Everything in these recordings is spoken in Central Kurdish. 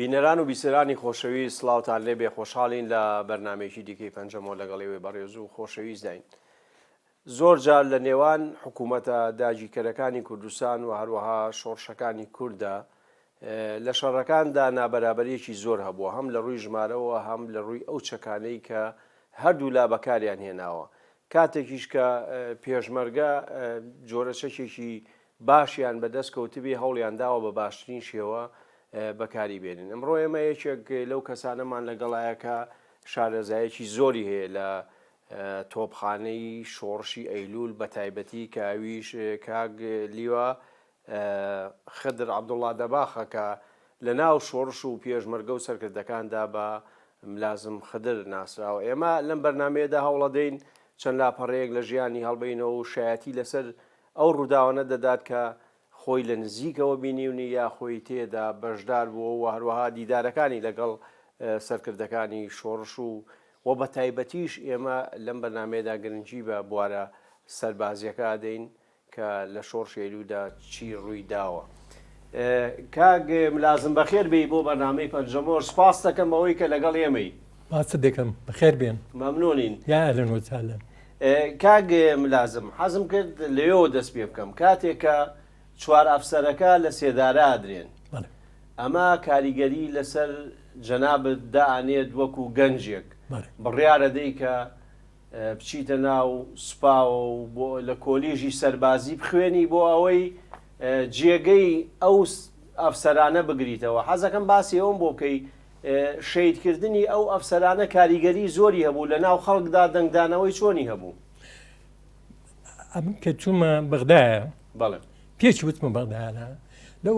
بینەران و بیسەرانی خۆشەویست سڵاوتان لێبێ خۆشحاڵین لە بەرنامەیەکی دیکەی پەنجەمۆر لەگەڵ ئێوەی بەڕێز و خۆشەویستداین. زۆر جار لە نێوان حکوومەتە داگیرکەرەکانی کوردستان و هەروەها شۆڕشەکانی کورددا لە شەڕەکاندا نابەرابەریەکی زۆر هەبووە هەم لە ڕووی ژمارەوە هەم لە ڕووی ئەو چەکانەی کە هەردوولا بەکاریان هێناوە کاتێکیش کە پێشمەرگە جۆرە چەکێکی باشیان بەدەست کەوتبێ هەوڵیان داوە بە باشترین شێوە بەکاری بێنن. ئەمڕۆ ئێمە یەکێک لەو کەسانەمان لەگەڵایە کە شارەزایەکی زۆری هەیە لە تۆپخانەی شۆڕشی ئەیلول بە تایبەتی کە ئەویش کاک لیوا خدر عەبدوڵڵا دەباخە کە لە ناو شۆڕش و پێشمەرگە و سەرکردەکاندا بە ملازم خدر ناسراوە. ئێمە لەم بەرنامەیەدا هەوڵەدەین چەند لاپەڕەیەک لە ژیانی هەڵبەینەوە و شایەتی لەسەر ئەو ڕووداوانە دەدات کە خۆی لە نزیکەوە بینیونی یا خۆی تێدا بەشدار بووە و هەروەها دیدارەکانی لەگەڵ سەرکردەکانی شۆڕش و و بە تایبەتیش ئێمە لەم بەرنامەیەدا گرنگی بە بوارە سەربازیەکە ئەدەین کە لە شۆڕشی ئەیلولدا چی ڕووی داوە. کاک ملازم بەخێر بێی بۆ بەرنامەی پەنجەمۆر سپاست دەکەم بەوەی کە لەگەڵ ئێمەی. سپاست دەکەم بەخێر بێن. مەمنونین. یا اهلا وسهلا. کاک ملازم حەزم کرد لەوێوە دەست پێ بکەم کاتێک کە چوار ئەفسەرەکە لە سێدارە ئەدرێن ئەمە کاریگەری لەسەر جەنابت دائەنێت وەکو گەنجێک بڕیارە دەی کە بچیتە ناو سوپاوە و بۆ لە کۆلیژی سەربازی بخوێنی بۆ ئەوەی جێگەی ئەو ئەفسەرانە بگریتەوە حەزەکەم باسی ئەوم بۆ بکەی شەهیدکردنی ئەو ئەفسەرانە کاریگەری زۆری هەبوو لە ناو خەڵکدا دەنگدانەوەی چۆنی هەبوو؟ ئەمن کە چوومە بەغدایە بەڵێ پێش وتمە بەغدایە لەو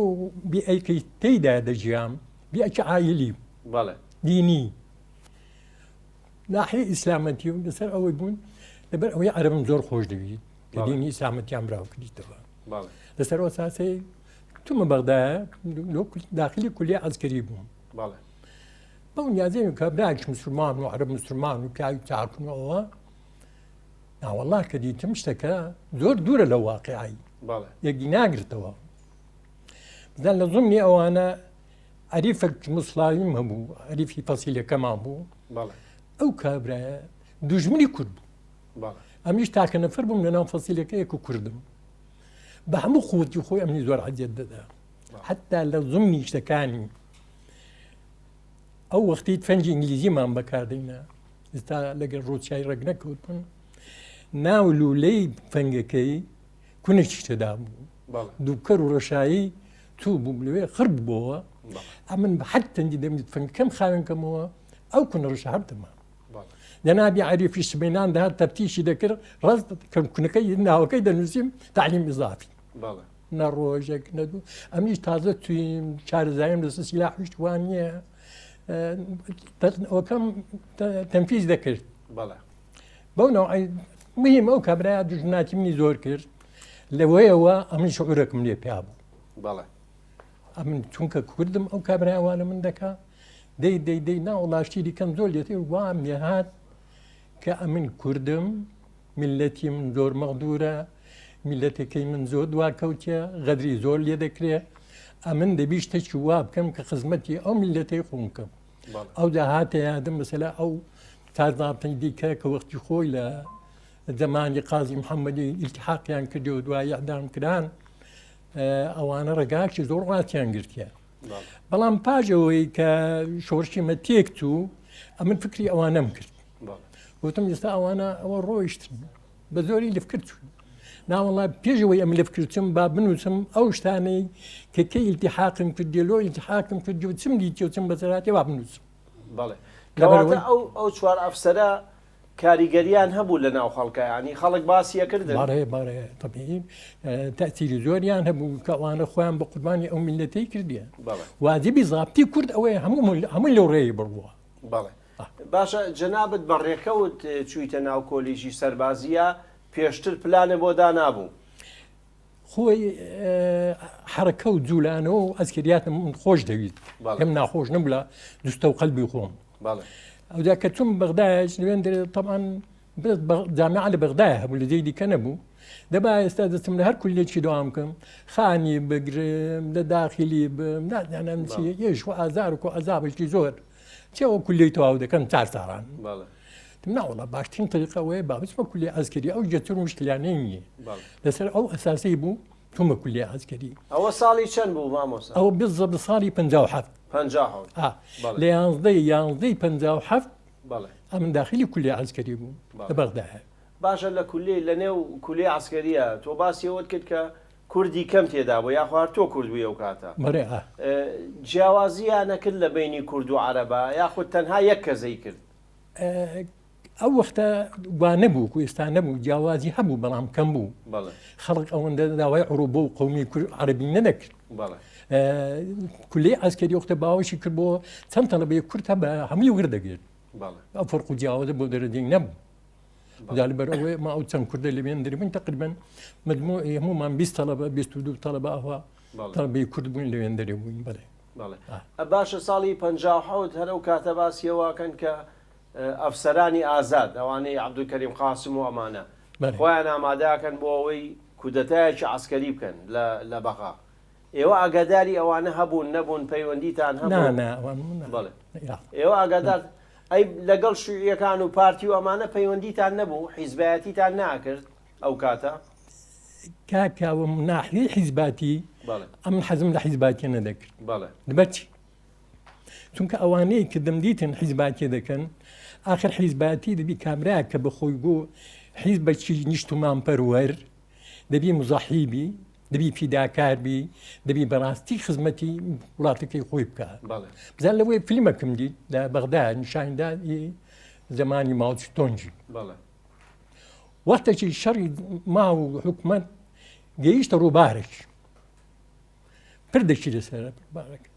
بیئەیکەی تێیدا دەژیام بیئەکی عایلی بەڵێ دینی ناحیە ئیسلامەتی و لەسەر ئەوەی بوون لەبەر ئەوەی عەرەبم زۆر خۆش دەویت کە دینی ئیسلامەتیان براو کردیتەوە لەسەر ئەو ئەساسەی چوومە بەغدایە داخلی کولیە عەسکەری بووم بەو نیازەی کە برایش مسلمان و عەرەب مسلمان و پیاوی چاکن و ئەوە ناوەڵا کە دیتم شتەکە زۆر دوورە لە واقعی یەکی ناگرتەوە بزان لە زمنی ئەوانە عەریفێک مسلاویم هەبوو عەریفی فەسیلەکەمان بوو ئەو کابرایە دوژمنی کورد بوو ئەمیش تاکە نەفەر بووم لەناو فەسیلەکەیەک و کوردم بە هەموو قوتی خۆی ئەمنی زۆر عەزیەت دەدا حتا لە زمنی شتەکانی ئەو وەختی تفەنگی ئینگلیزیمان بەکاردەینا ئێستا لەگەر ڕووسیای ڕێک نەکەوتن ناو لولەی فەنگەکەی کونێکی تێدا بوو دووکەر و ڕەشایی تو بوو لەوێ خڕ بووەوە ئەمن بە حەد تەنگی دەمی تفەنگەکەم خاوێن کەمەوە ئەو کونە ڕەشە هەردەما جەنابی عەریفی سبەینان دەهات تەفتیشی دەکرد ڕاست کونەکەی ناوەکەی دەنووسیم تعلیم ئیزافی نە ڕۆژێک نەدوو ئەمیش تازە تویم چارەزایم لەسەر سیلاح وان نییە ئەوکەم تەنفیز دەکرد بەو نەوعی مهم ئەو کابرا دوژمناتی منی زۆر کرد لەوەیەوە ئەمن شعورەکم لێ پیا بوو بەڵێ ئەمن چونکە کوردم ئەو کابرا وا لە من دەکا دەی دەی دەی نا وڵا شتی دیکەم زۆر لێتێ وام لێهات کە ئەمن کوردم میلەتی من زۆر مەغدورە میلەتەکەی من زۆر دواکەوتە غەدری زۆر لێ دەکرێ ئەمن دەبی شتێکی وا بکەم کە خزمەتی ئەو میلەتەی خۆم بکەم ئەو داهاتە یادم مەسەلا ئەو تازابتەی دیکە کە وەختی خۆی لە زمانی قازی محەممەدی ئیلتحاقیان کردی و دوای ئەدام کران ئەوانە ڕێگاکی زۆر ڕاستیان گرتیە بەڵام پاش ئەوەی کە شۆرشی مە تێکچوو ئەمن فکری ئەوانەم کرد وتم ئێستا ئەوانە ئەوە ڕۆیشتن بە زۆری لفکر چوون ناوەڵا پێشەوەی ئەم لفکرچم با بنووسم ئەو شتانەی کە کە ئیلتیحاقم کردی لۆ ئیلتیحاقم کردی و چم دیتی و چم بەسەراتی با بنووسم بەڵێ کەواتە ئەو ئەو چوار ئەفسەرە کاریگەریان هەبوو لە ناو خەڵکا یانی خەڵک باسی ئەکردن؟ بەڵێ بەڵێ تەبیعی تەئسیری زۆریان هەبوو کە ئەوانە خۆیان بە قوربانی ئەو میللەتەی کردیە بەڵێ واجبی زابتی کورد ئەوەیە هەموو هەمووی لەو ڕێی بڕوە. بەڵێ باشە جەنابت بە ڕێکەوت چوویتە ناو کۆلیژی سەربازیە پێشتر پلانت بۆ دانابوو؟ خۆی حەرەکە و جوولانەوە و ئەسکەریاتم من خۆش دەویست پێم ناخۆش نەبوو لە دوستە و قەلبی خۆم ئەوجا کە چوم بەغدایش لەوێن دەرێ طبعا جامعە لە بەغدایە هەبوو لە جێی دیکە نەبوو. دەبا ئێستا دەچم لە هەر کولێکی دوام بکەم خانی بگرم لە داخلی بم نازانم چی یەش و ئازار و عذابێکی زۆر چێوە کولی تەواو دەکەم چار ساڵان ناوەڵا باشترین طریقە ئەوەیە با بچمە کولی عەسکەری ئەو جەتر مشکلانەی نییە لەسەر ئەو ئەساسی بوو چوومە کولی عەسکەری. ئەوە ساڵی چەند بوو مامۆستا؟ ئەوە بالضبط ساڵی 57. 57. لە یانزدەی یانزدەی 57 ئەمن داخلی کولی عەسکەری بووم لە بەغدایە. باشە لە کولی لە نێو کولی عەسکەریە تۆ باسی ئەوەت کرد کە کوردی کەم تێدا بوو یاخوا هەر تۆ کورد بووی ئەو کاتە؟ بەڵێ ئا. جیاوازییان ئەکرد لە بەینی کورد و عەرەبا یاخود تەنها یەک کەس ئەیکرد؟ ئەو وەختە وا نەبوو وەکو ئێستا نەبوو جیاوازی هەبوو بەڵام کەم بوو خەڵک ئەوەندە داوای عروبە و قومی عەربی نەدەکرد کولی عسکەری وەختە باوەشی کرد بۆ چەند تەڵەبەی کورد هەبە هەمووی وەردەگرت ئەو فەرق و جیاوازە بۆ دەرەجەی نەبوو لەبەر ئەوەی ما ئەو چەند کوردە لەوێن دربوون تقریبا مجموعی هەمومان 20 تەڵەبە 22 تەڵەبە ئەوە تەڵەبەی کورد بووین لەوێن دەرێ بووین بەڵێ باشە ساڵی 57 هەر ئەو کاتە باسیەوەکەن کە ئەفسەرانی ئازاد، ئەوانەی عەبدولکەریم قاسم و ئەمانە، خۆیان ئامادە ئەکەن بۆ ئەوەی کودەتایەکی عەسکەری بکەن لە بەغا. ئێوە ئاگاداری ئەوانە هەبوون، نەبوون، پەیوەندیتان هەبوو؟ نا، نا، ئەوان نا. بەڵێ. ئێوە ئاگادار، ئەی لەگەڵ شیوعییەکان و پارتی و ئەمانە پەیوەندیتان نەبوو؟ حیزبایەتیتان نەئەکرد ئەو کاتە؟ کاک کاوە ناحیەی حیزباتی، ئەمن حەزم لە حیزباتیە نەدەکرد. بەڵێ. لەبەر چی؟ چونکە ئەوانەی کە دەمدیتن حیزباتیە دەکەن ئاخر حیزباتی دەبی کابرا کە بە خۆی گۆ حیزبەکی نیشتمان پەروەر دەبی مزەحی بی دەبی فیداکار بی دەبی بەڕاستی خزمەتی وڵاتەکەی خۆی بکە بزان لەوەی فیلمەکەم دیت لە بەغدا نیشاندا زمانی ماوچ تۆنجی وەختێکی شەڕی ما و حکومت گەیشتە ڕووبارێک پردێکی لەسەرە بارەکە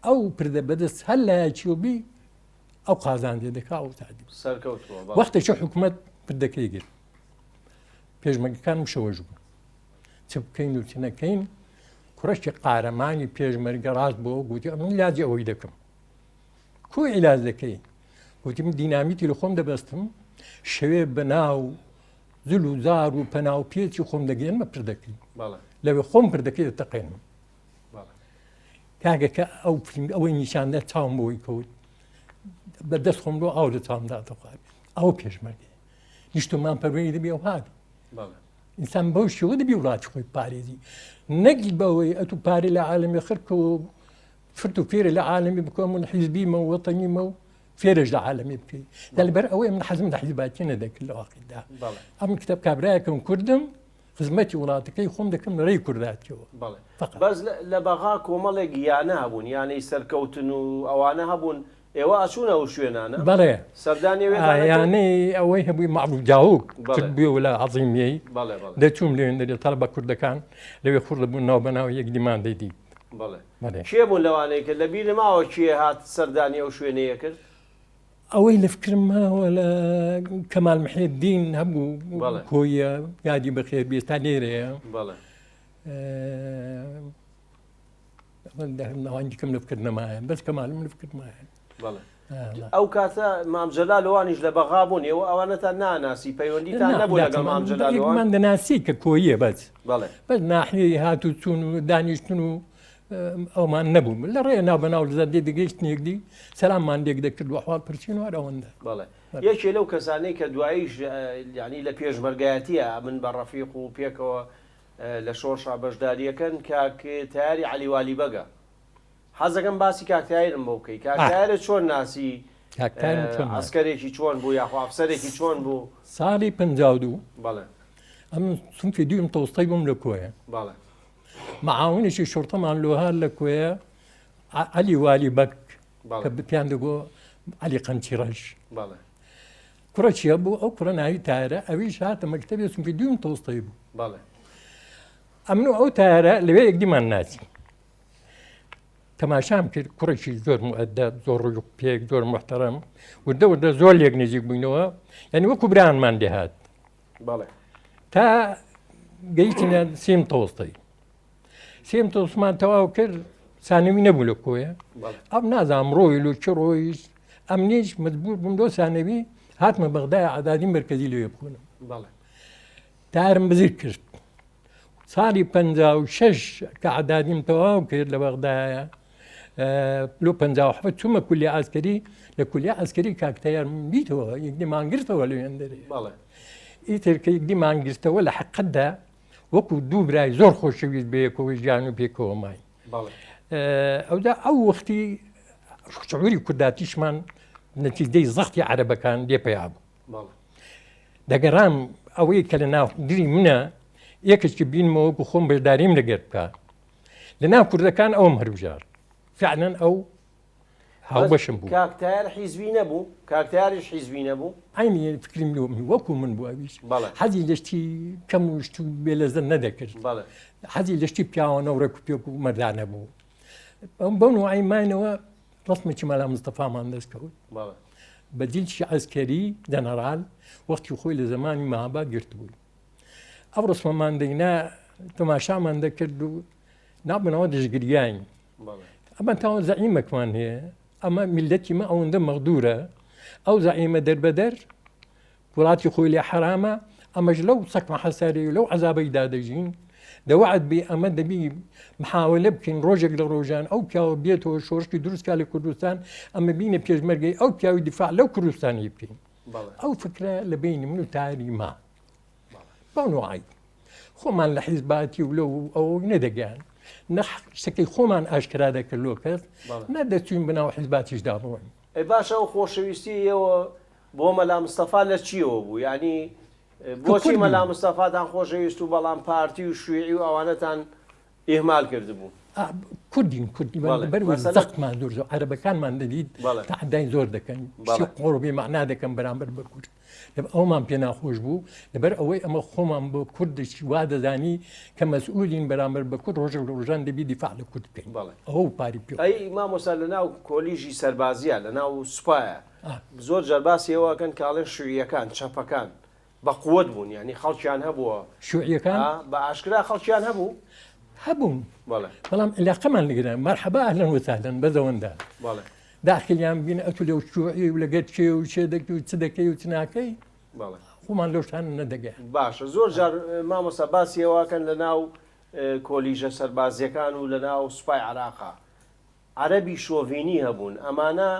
ئەو پردە بەدەست هەر لایەکیەوە بی ئەو قازانجە دەکا ئەو تادی سەرکەوتووە بەڵێ. وەختێکی حکومەت پردەکەی گرت پێشمەرگەکان مشەوەش بوون چ بکەین و چ نەکەین کوڕێکی قارەمانی پێشمەرگە ڕاست بۆ گوتی ئەمن عیلاجی ئەوەی دەکەم کو عیلاج دەکەی گوتی من دینامیتی لە خۆم دەبەستم شەوێ بە ناو زل و زار و پەنا و پێچی خۆم دەگەێنمە پردەکەی لەوێ خۆم پردەکەی دەتەقێنم کاگە کە ئەو فیلم ئەوەی نیشاندا چاوم بۆی کەوت بە دەست خۆم بۆ ئاو لە چاومدا دەخوارد ئەو پێشمەرگەیە نیشتمان پەروەری دەبێ و هات ئینسان بەو شێوە دەبی وڵاتی خۆی پارێزی نەک بەوەی ئەتو پارێ لە عالمی خرک و فرت و فێرە لە عالمی بکەم من حیزبیمە و وەتەنیمە و فێرش لە عالمی بکەی لەبەر ئەوەی من حەزم لە حیزباتی نەدەکرد لە واقعدا ئەم کتاب کابراەکەم کوردم خزمەتی وڵاتەکەی خۆم دەکەم لە ڕێی کورداتیەوە. بەڵێ بەس لە بەغا کۆمەڵێک یانە هەبوون یانەی سەرکەوتن و ئەوانە هەبوون ئێوە ئەچوونە ئەو شوێنانە؟ بەڵێ سەردانی ئەوێتان ئەکرد؟ یانەی ئەوەی هەبووی مەعروف داوک بەڵێ. بووە لە عەزیمیەی بەڵێ بەڵێ. دەچووم لەوێ دەرێ تەڵەبە کوردەکان لەوێ خوڕ دەبوون ناو بە ناو یەکدیمان دەیدیت. بەڵێ. بەڵێ. کێ بوون لەوانەی کە لە بیرت ماوە کێ هات سەردانی ئەو شوێنەی ئەکرد؟ ئەوەی لە فکرم ماوە لە کەمال محێدین هەبوو کۆیە یادی بەخێر بێ ئێستا لێرەیە ناوەندیکەم لە فکر نەمایە بەس کەمالم لە فکر مایە ئەو کاتە مام جەلال وانیش لە بەغا بوون ئێوە ئەوانەتان ناناسی پەیوەندیتان نەبوو لەگەڵ مام جەلال من دەناسی کە کۆیە بەس بەس ناحیەی هات و چوون و دانیشتن و ئەومان نەبوو لە ڕێ ناو بەناو لە دەگەیشتن یەکدی سەلاممان لێک دەکرد و حواڵ پرسین و هەر ئەوەندە. بەڵێ یەکێ لەو کەسانەی کە دواییش یانی لە پێشمەرگایەتیە من بە ڕەفیق و پێکەوە لە شۆڕشا بەشداریەکەن کاک تەیاری عەلی والی بەگە حەزەکەم باسی کاک تایرم بۆ بکەی کاک تایرە چۆن ناسی عەسکەرێکی چۆن بوو یاخوا ئەفسەرێکی چۆن بوو؟ ساڵی 52 بەڵێ ئەمن سنفی دوویم تۆستەی بووم لە کۆیە بەڵێ معاونێکی شوڕتەمان لۆ هات لە کۆیە عەلی والی بەگ کە پێیان دەگۆ عەلی قەمچی ڕەش کوڕەکی هەبوو ئەو کوڕە ناوی تارە ئەویش هاتە مەکتەبێ چونکە دووم تۆستەی بوو ئەمن و ئەو تارە لەوێ یەکدیمان ناسی تەماشام کرد کوڕێکی زۆر مؤدب زۆر ڕووی پێک زۆر محتەرم وردە وردە زۆر لێک نزیک بووینەوە یعنی وەکو برانمان لێهات بەڵێ. تا گەیشتینە سیم تۆستەی سیم تۆسمان تەواو کرد سانەوی نەبوو لە کۆیە ئەم نازانم ڕۆی لۆ چ ڕۆیش ئەمنیش مجبور بووم لۆ سانەوی هاتمە بەغدای عدادی مرکزی لەوێ بخۆنم بەڵێ. تارم بزر کرد ساڵی 56 کە عدادیم تەواو کرد لە بەغدایە لۆ 57 چوومە کولی ئاسکەری لە کولی ئاسکەری کاک تەیار دیتەوە یەکدیمان گرتەوە لەوێندەرێ ئیتر کە یەکدیمان گرتەوە لە حقەتدا وەکو دوو برای زۆر خۆشەویست بەیەکەوە ژیان و پێکەوە ماین ئەودا ئەو وەختی شعوری کورداتیشمان نەتیجەی زەختی عەرەبەکان لێ پەیا بوو دەگەڕام ئەوەی کە لە ناو دری منە یەکێکی بینمەوە وەکو خۆم بەشداریم لەگەر بکە لە ناو کوردەکان ئەوم هەربژار فعلەن ئەو هاوبەشم بوو. کاک تایەر حیزبی نەبوو؟ کاک تایەریش حیزبی نەبوو؟ عەینی فکریم لۆ وەکوو من بوو ئەویش. بەڵێ. حەزی لە شتی کەم و شت و بێ لەزەت نەدەکرد. بەڵێ. حەزی لە شتی پیاوانە و ڕێک و پێک و مەردانە بوو. بەو نوعەی ماینەوە ڕەسمێکی مەلا مستەفامان دەست کەوت. بەڵێ. بە جلکی عەسکەری جەنەڕال وەختی خۆی لە زەمانی مەهاباد گرتبووی. ئەو ڕەسمەمان دەینا تەماشامان دەکرد و ناو بنەوە دژگریاین. ئەمە تاوە زەعیمەکمان هەیە ئەمە میلەتی مە ئەوەندە مەغدورە ئەو زەعیمە دەربەدەر وڵاتی خۆی لێ حرامە ئەمەش لەو سەکمە حەساری و لەو عذابەیدا دەژین دەوعد بێ ئەمە دەبی محاولە بکەین ڕۆژێک لە ڕۆژان ئەو پیاوە بێتەوە شۆڕشی دروستکا لە کوردستان ئەمە بینە پێشمەرگەی ئەو پیاوی دیفاع لەو کوردستانی بکەین ئەو فکرە لە بینی من و تاری ما بەو نوعی خۆمان لە حیزباتی و لەو ئەو نەدەگەیان نە شتەکەی خۆمان ئاشکرا دەکرد لۆ کەس نە دەچوین بەناو حیزباتیشدا بڕۆین. ئەی باشە ئەو خۆشەویستی ئێوە بۆ مەلا مستەفا لە چیەوە بوو یانی بۆچی مەلا مستەفاتان خۆشەویست و بەڵام پارتی و شویعی و ئەوانەتان ئیهمال کردبوو. کوردین کوردی بەر زەختمان زۆر زۆر عەرەبەکانمان دەدیت تەعدای زۆر دەکەن شتی قۆڕ بێ مەعنا دەکەن بەرامبەر بە کورد ئەومان پێ ناخۆش بوو لەبەر ئەوەی ئەمە خۆمان بۆ کوردێکی وا دەزانی کە مەسئولین بەرامبەر بە کورد ڕۆژێک لە ڕۆژان دەبی دیفاع لە کورد بکەین ئەوە پاری پێ ئەی مامۆستا لە ناو کۆلیژی سەربازیە لە ناو سوپایە زۆر جار باسی ئەوە ئەکەن کاڵێن شوعیەکان چەپەکان بە قوت بوون یانی خەڵکیان هەبووە. شوعیەکان؟ بە ئاشکرا خەڵکیان هەبوو؟ هەبوون. بەڵێ. بەڵام علاقەمان لەگەران مەرحەبا ئەهلەن وسەهلەن بەزەوەندە. بەڵێ. داخلیان بین ئەتو لەو شوعی و لەگەر کێ و چێ دەکەی و چ دەکەی و چ ناکەی. بەڵێ. خۆمان لەو شتانە نەدەگەیان. باشە زۆر جار مامۆستا باسی ئەوەکەن لە ناو کۆلیژە سەربازیەکان و لە ناو سوپای عراقا عەرەبی شۆڤینی هەبوون ئەمانە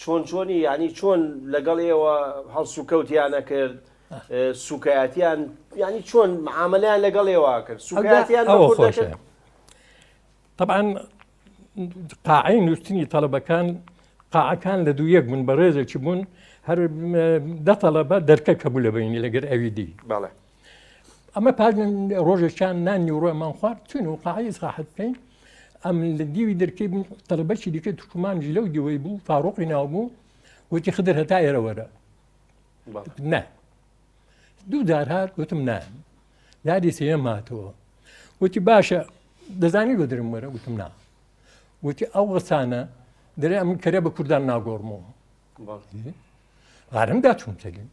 چۆن چۆنی یانی چۆن لەگەڵ ئێوە هەڵسوکەوتیان ئەکرد سوکایەتیان یانی چۆن معاملەیان لەگەڵ ئێوە کرد سوکایەتیان ئەوە خۆشە طبعا قاعەی نووسنی تەڵەبەکان قاعەکان لە دوو یەک بوون بەڕێزێکی بوون هەر دە تەڵەبە دەرکە کە بوو لە بینی لەگەر ئەوی دی بەڵێ ئەمە پاش ڕۆژێکیان نان نیوڕۆمان خوارد چوین و قاعەی ئیسراحەت بکەین ئەم لە دیوی دەرکەی بوو تەڵەبەکی دیکەی تورکمانیش لەو دیوەی بوو فاڕۆقی ناو بوو وتی خدر هەتا ئێرە وەرە نا دوو جار هات وتم نا جاری سێیەم هاتەوە وتی باشە دەزانی بۆ درم وەرە وتم نا وتی ئەو غەسانە دەرێ ئەم کەرە بە کوردان ناگۆڕمەوە غارم دا چوم سەلیم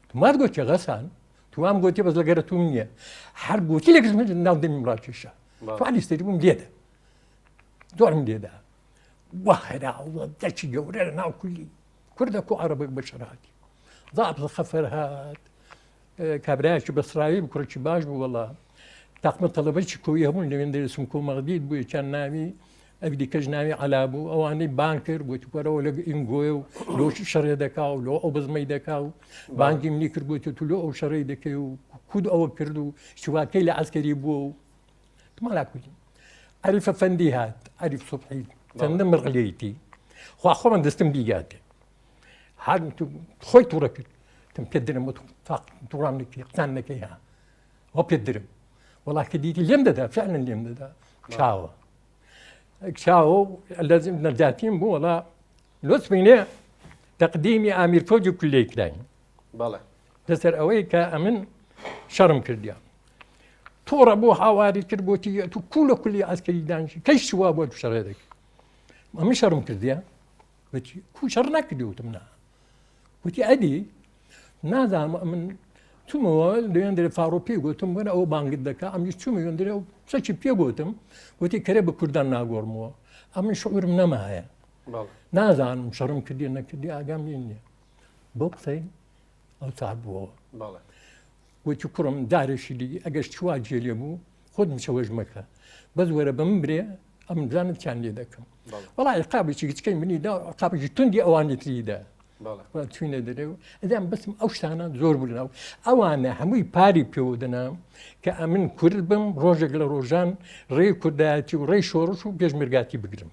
تومات گوتی غەسان توام گوتی بەس لەگەرە توم نییە هەر گوتی لەگەر من ناو دەمیم ڕاکێشا توالی سەری بووم لێدە زۆرم لێدا وەخرا دەچی گەورە لە ناو کولی کوردە کو عەرەبێک بە شەراتی ضابط خەفەر هات کابرایەکی بەسراوی بوو کوڕێکی باش بوو وەڵا تاقمە تەڵەبەکی کۆیی هەبوون لەوێن دەرێ سمکۆ مەغدید بوو یەکیان ناوی ئەوی دیکەش ناوی عەلا بوو ئەوانەی بان کرد گوتی وەرەوە لە ئینگۆیە و لۆ شەڕێ دەکا و لۆ ئەو بزمەی دەکا و بانگی منی کرد گوتی تو لۆ ئەو شەڕەی دەکەی و کود ئەوە کرد و شواکەی لە عەسکەری بووە و تمالا کوتی عەریف ئەفەندی هات عەریف سوبحی چەندە مرق لێیتی خوا خۆمان دەستم بیگاتێ هات خۆی تووڕە کرد تم پێت درم وتم تووڕام نەکەی قسان نەکەی ها وە پێت درم وەڵا کە دیتی لێم دەدا فعلا لێم دەدا چاوە چاوە لەزم نەجاتیم بوو وەڵا لۆ سبەینێ تەقدیمی ئامیر فەوجی کولیەی کراین بەڵێ لەسەر ئەوەی کە ئەمن شەڕم کردیان تووڕە بۆ هاواری کرد بۆتی تو کو لە کولی عسکەری دانیشی کەی شوا بۆ تو شەڕێ دەکرد ئەمن شەڕم کردیان وتی کو شەڕ نەکردی وتم نا وتی ئەدی نازانم ئەمن چوومەوە لەوێن دەرێ فاڕۆ پێی گوتم وەرە ئەوە بانگت دەکا ئەمنیش چوومە وێن دەرێ و چەکی پێ گوتم وتی کەرێ بە کوردان ناگۆڕمەوە ئەمن شعورم نەمایە نازانم شەڕم کردی نەکردی ئاگام لێ نییە بۆ قسەی ئەو چاک بووەوە. گوتی کوڕم دارێکی دی ئەگەر چوا جێ لێ بوو خۆت مشەوەش مەکە بەس وەرە بە من برێ ئەمن بزانم چیان لێ دەکەم. وەڵا عیقابێکی گچکەی منی دا عقابێکی توندی ئەوانی تری دا. چوینە دەرێ و ئەدام بەسم ئەو شتانە زۆر بوو لەناو ئەوانە هەمووی پاری پێوە دەنام کە ئەمن کورد بم ڕۆژێک لە ڕۆژان ڕێی کوردایەتی و ڕێی شۆڕش و پێشمەرگاتی بگرم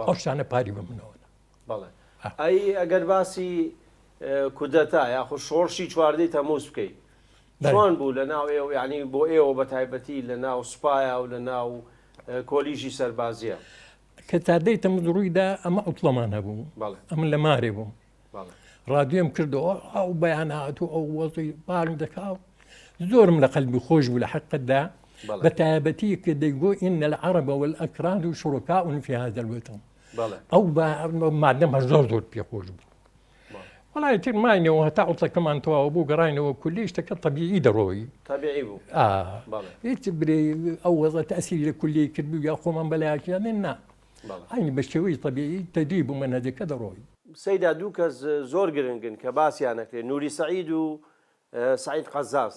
ئەو شتانە پاری بە منەوە بەڵێ ئەی ئەگەر باسی کودەتا یاخود شۆڕشی چواردەی تەموز بکەی چۆن بوو لە ناو ئێوە یعنی بۆ ئێوە بە تایبەتی لە ناو سوپایا و لە ناو کۆلیژی سەربازیە؟ کە چاردەی تەموز ڕوویدا ئەمە عوتڵەمان هەبوو ئەمن لە مارێ بووم ڕادیۆم کردەوە ئەو بەیانات و ئەو وەزی بانگ دەکا و زۆرم لە قەلبی خۆش بوو لە حقیقەتدا بە تایبەتی کە دەیگۆ إن العرب والأكراد شركاء في هذا الوطن ئەو مادەم هەر زۆر زۆر پێخۆش بوو وەڵای تر ماینەوە هەتا عوتڵەکەمان تەواو بوو گەڕاینەوە کولی شتەکە تەبیعی دەڕۆی تەبیعی بوو هیچ برێ ئەو وەزە تەسیری لە کولی کرد یا خۆمان بەلایەکیان نا عینی بە شێوەی تەبیعی تەدریب و مەنهەجەکە دەڕۆی. سەیدا دوو کەس زۆر گرنگن کە باسیان ئەکرێ نوری سەعید و سەعید قەزاز.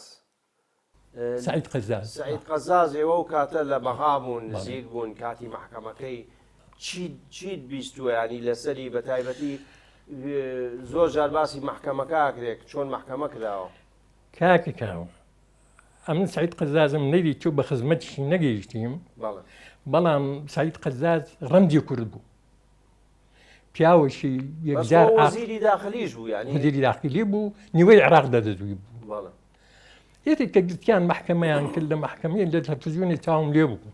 سەعید قەزاز. سەعید قەزاز ئێوە ئەو کاتە لە بەغا بوون نزیک بوون کاتی مەحکەمەکەی چیت چیت بیستووە یانی لەسەری بە تایبەتی زۆر جار باسی مەحکەمەکە ئەکرێ چۆن مەحکەمە کراوە. کاکە کاوە ئەمن سەعید قەزازم نەدیت و بە خزمەتیشی نەگەیشتیم بەڵام سەعید قەزاز ڕەمزی کورد بوو پیاوەکی یەکجار وەزیری داخلیش بوو یانی وەزیری داخلی بوو نیوەی عێراق دەدەزوی بوو یەکێک کە گرتیان مەحکەمەیان کرد لە مەحکەمەیە لە تەلەفزیۆنی چاوم لێ بوو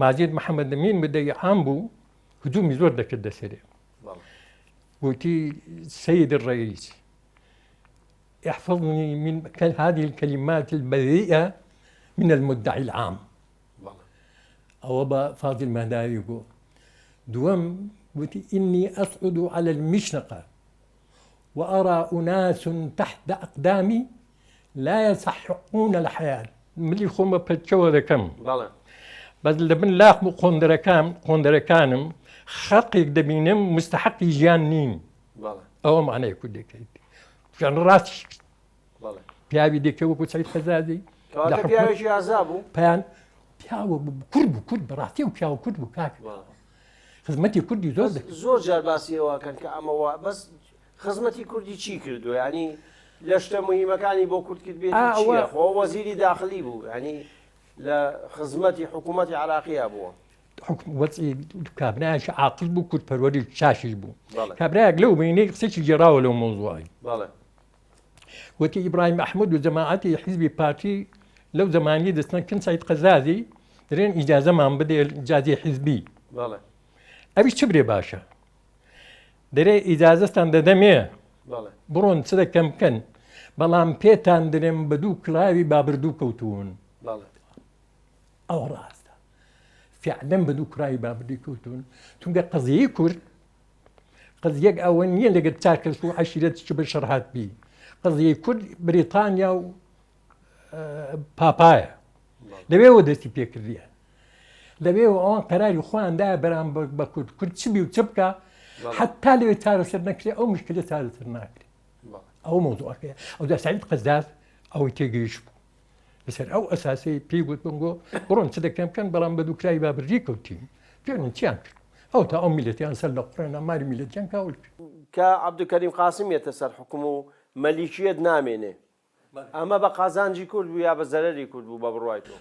ماجید محەممەد دەمین مدەی عام بوو هجومی زۆر دەکرد دەسەرێ گوتی سید الرئيس احفظني من هذه الكلمات البذيئة من المدعي العام ئەوە بە فازیل مەهداوی گۆ. دووەم گوتی إني أصعد على المشنقة وأرى أناس تحت أقدامي لا يستحقون الحياة ملی خۆم بە پەتکەوە دەکەم بەس لە بن لاقم و قۆندەرەکان قۆندەرەکانم خەڵکێک دەبینم مستحقی ژیان نین ئەوە معنای کوردەکەیت ڕاستی پیاوی دیکە وەکو سەعید قەزازی پیاوێکی ئازا بوو پیان پیاوە کورد بوو کورد بەڕاستی و پیاوە کورد بوو کاک خزمەتی کوردی زۆر دەکرد زۆر جار باسی ئەوەکەن کە ئەمە وا بەس خزمەتی کوردی چی کردو ینی لە شتە مهمەکانی بۆ کورد کرد بێت ئەوە خۆ وەزیری داخلی بوو ینی لە خزمەتی حکوومەتی عراقیە بووە وەزعی کابرایەکی عاقل بوو کورد پەروەری چاشیش بوو کابرایەک لەو بینەی قسەی گێڕاوە لەو مۆزوعی وتی ئیبراهیم ئەحمەد و جەماعەتی حیزبی پارتی لەو زەمانی دەچنە کن سەعید قەزازی درێن ئیجازەمان بدێ ئیجازەی حیزبی ئەویش چ برێ باشە دەرێ ئیجازەستان دەدەمێ بڕۆن چ دەکەم بکەن بەڵام پێتان درێم بە دوو کلاوی بابردوو کەوتون ئەو ڕاستە فعلەن بە دوو کراوی بابردوو کەوتون چونکە قەزیەی کورد قەزیەک ئەوە نییە لەگەر چار کەس و عەشیرەت چ بە شەڕ هاتبی قەزیەی کورد بریتانیا و پاپایە لەوێوە دەستی پێکردیە لەوێوە ئەوان قەراری خۆیان دایە بەرام بە کورد کورد چ بی و چ بکە حتا لەوێ چارەسەر نەکرێ ئەو مشکلە چارەسەر ناکرێ ئەو مەوزوعەکەیە ئەو دا سعید قەزاز ئەوەی تێگەیشت بوو لەسەر ئەو ئەساسەی پێی گوتبم گۆ بڕۆن چ دەکەن بکەن بەڵام بە دووکرای بابردی کەوتین پێنن چیان کرد ئەو تا ئەو میلەتیان سەر لە قڕێنا ماری میلەتیان کاول کرد. کە عەبدولکەریم قاسم یەتە سەر حوکم و مەلیکیەت نامێنێ ئەمە بە قازانجی کورد بوو یا بە زەرەری کورد بوو بە بڕوای تۆ؟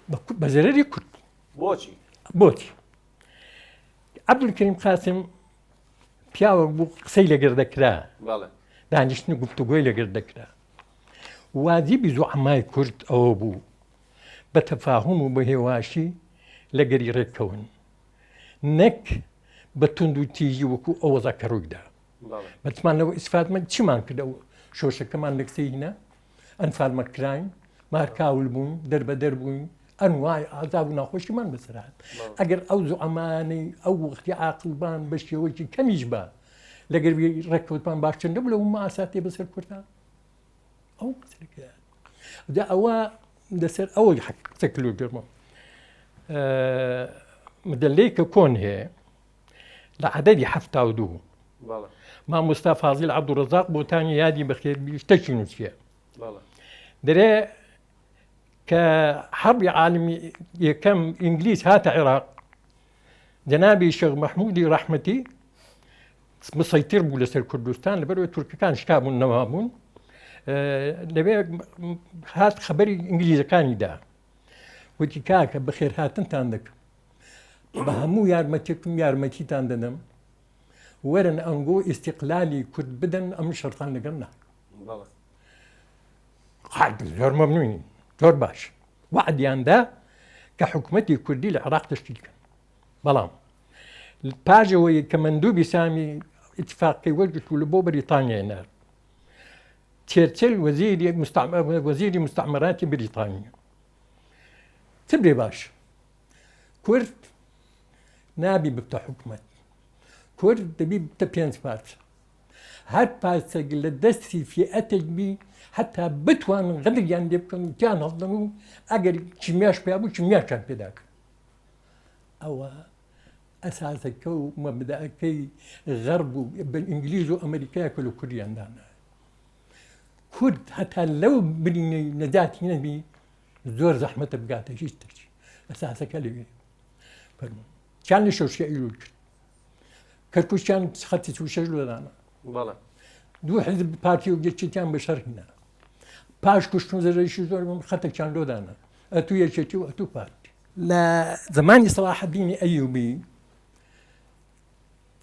بە زەرەری کورد بوو. بۆچی؟ بۆچی؟ عەبدولکەریم قاسم پیاوەک بوو قسەی لەگەر دەکرا دانیشتن و گفتوگۆی لەگەر دەکرا واجبی زوعەمای کورد ئەوە بوو بە تەفاهوم و بە هێواشی لەگەری ڕێککەون نەک بە توند و تیژی وەکو ئەو وەزع کە ڕوویدا بەچمان لەوە ئیسفادمە چیمان کرد ئەو شۆشەکەمان لەکسەی هینا ئەنفالمە کراین مارکاول بوون دەربەدەر بووین ئەنوای ئازاب و ناخۆشیمان بەسەر هات ئەگەر ئەو زوعەمانەی ئەو وەختی عاقڵبان بە شێوەیەکی کەمیش بە لەگەر ڕێککەوتمان باشتر نەبوو لەو ماساتێ بەسەر کوردا ئەو قسەکە جا ئەوە لەسەر ئەوەی قسە کلو گرمە مدلەی کە کۆن هەیە لە عدەدی 72 مامۆستا فازیل عەبدوڕەزاق بۆتانی یادی بەخێر شتەکی نووسیە. دەرێ کە حەربی عالمی یەکەم ئینگلیز هاتە عێراق جەنابی شێخ مەحمودی ڕەحمەتی مسەیتر بوو لەسەر کوردستان لەبەرەوەی تورکەکان شکابوون نەمابوون لەوێ هات خەبەری ئینگلیزەکانی دا وتی کاکە بەخێرهاتنتان دەکەم بە هەموو یارمەتێکم یارمەتیتان دەدەم وەرن ئەنگۆ ئیستیقلالی کورد بدەن ئەم شەرتان لەگەڵ ناکەم زۆر مەمنونین زۆر باش وعدیان دا کە حکوومەتی کوردی لە عێراق تشکیل کەن بەڵام پاژەوەی کە مەندوبی سامی اتفاقی وەرگرت و لە بۆ بەریتانیای نارد چێرچل وەزیری وەزیری مستعمراتی بریتانیا چ بێ باش کورد نابی ببتە حکومت کورد دەبی ببتە پێنج پارچە هەر پارچەک لە دەستی فیئەتێک بی هەتا بتوانن غەدریان لێ بکەن و تیان هەڵدەن و ئەگەر کیمیاش پیا بوو کیمیاشیان پێداکەن ئەوە ئەساسەکە و مەبدەکەی غەرب و ئینگلیز و ئەمریکای کە لە کوردیان دانا کورد هەتا لەو برینەی نەجاتی نەبی زۆر زەحمەتە بگاتە هیچ ترچی ئەساسەکە لەوێ فەرموو چیان لە شەوشی ئەیلول کرد کەرکوکیان خەتی 46 لۆ دانا بەڵێ دوو حزب پارتی و یەکێتیان بە شەڕ هینا پاش کوشتن و زەرەیشی زۆر بوون خەتێکیان لۆ دانا ئەتوو یەکێتی و ئەتوو پارتی لە زمانی سەڵاحەدینی ئەیوبی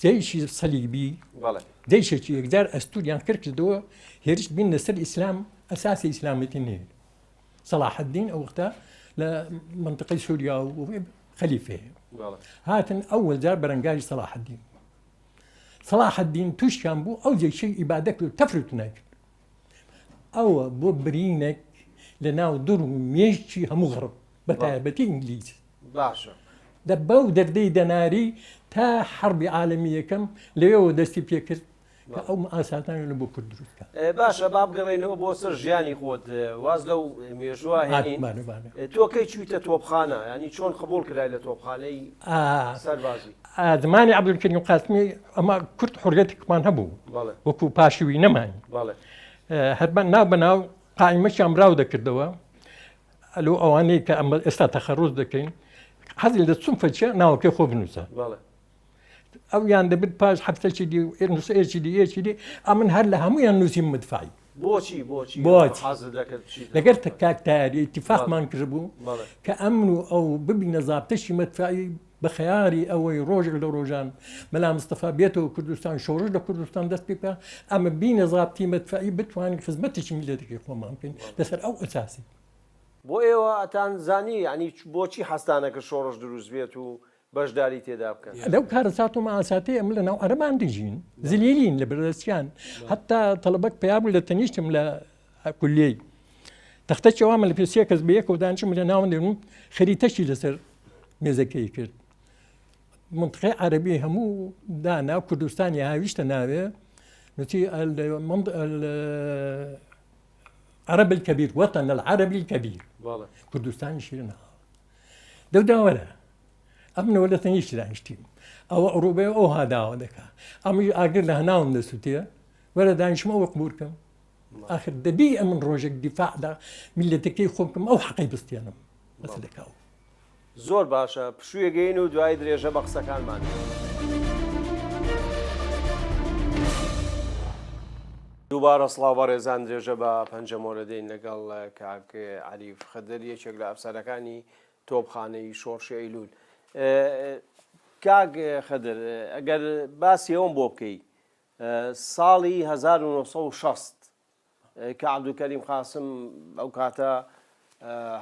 جەیشی سەلیبی بەڵێ جەیشێکی یەکجار ئەستوریان کرد کردەوە هێرش بین لەسەر ئیسلام ئەساسی ئیسلامەتی نییە سەڵاحەدین ئەو وەختە لە منطقەی سووریا و خەلیفەیە هاتن ئەوەل جار بەرەنگاری سەڵاحەدین سەڵاحەدین تووشیان بوو ئەو جێشەی ئیبادە کرد تەفر و تونای کرد ئەوە بۆ برینێک لە ناو دڵ و مێشکی هەموو غەڕب بە تایبەتی ئینگلیز باشە دە بەو دەردەی دەناری تا حەربی عالەمی یەکەم لەوێوە دەستی پێکرد کە ئەو مەئاساتانە لە بۆ کورد دروست کات. باشە با بگەڕێینەوە بۆ سەر ژیانی خۆت واز لەو مێژووە هێنین بانە بانە. تۆ کەی چوویتە تۆپخانە یانی چۆن قبوڵ کرای لە تۆپخانەی سەربازی؟ زمانی عەبدولکەریم قاسمی ئەمە کورد حوریەتێکمان هەبوو بەڵێ وەکو پاشوی نەماین بەڵێ هەر بە ناو بە ناو قائیمەشیان براو دەکردەوە ئەلو ئەوانەی کە ئەمە ئێستا تەخەڕوز دەکەین حەزی لە چون فەچە ناوەکەی خۆ بنووسە بەڵێ ئەویان دەبێت پاش هەفتەکی دی نووسەیەکی دی یەکی دی ئەمن هەر لە هەمویان نووسیم مدفعی بۆچی بۆچی بۆچی حەزت دەکرد بچیت لەگەر کاک تایری اتفاقمان کردبوو بەڵێ کە ئەمن و ئەو ببینە زابتەشی مەدفعی بە خەیاری ئەوەی ڕۆژێک لە ڕۆژان مەلا مستەفا بێتەوە کوردستان شۆڕش لە کوردستان دەست پێ بکا ئەمە بینە زابتی مەدفعی بتوانین خزمەتێکی میللەتەکەی خۆمان بکەین لەسەر ئەو ئەساسی. بۆ ئێوە ئەتان زانی یانی بۆچی حەزتانەکرد شۆڕش دروست بێت و بەشداری تێدا بکەن. لەو کارەسات و مەئاساتەی ئەمە لە ناو عەرەبان دەژین زلیلین لە بەردەستیان هەتا تەڵەبەک پەیا بوو لە تەنیشتم لە کولیەی تەختەکی ئەوامە لە پێ سێ کەس بە یەکەوە دانیشم لە ناوەندێن و خەریتەشی لەسەر مێزەکەی کرد منطقەی عەرەبی هەموو دانا کوردستانی هاویشتە ناوێ نووسی عرب الكبير وطن العربي الكبير کوردستانی شیرنە دەو داوەرە ئەمنەوە لە تەنیشت دانیشتین ئەوە عروبەیە ئەوها داوا دەکا ئەمنیش ئاگر لە هەناوم دەسوتێ وەرە دانیشم ئەوە قبوڵ کەم ئاخر دەبی ئەمن ڕۆژێک دیفاع لە میللەتەکەی خۆم بکەم ئەو حەقەی بستێنم مەسەلەکە ئەو. زۆر باشە پشوویەک گەین و دوایی درێژە بە قسەکانمان. دووبارە سڵاو بەڕێزان درێژە بە پەنجەمۆرە دەین لەگەڵ کاک عەریف خدر یەکێک لە ئەفسەرەکانی تۆپخانەی شۆڕشی ئەیلول. کاک خدر ئەگەر باسی ئەوەم بۆ بکەی ساڵی 1960 کە عەبدولکەریم قاسم ئەو کاتە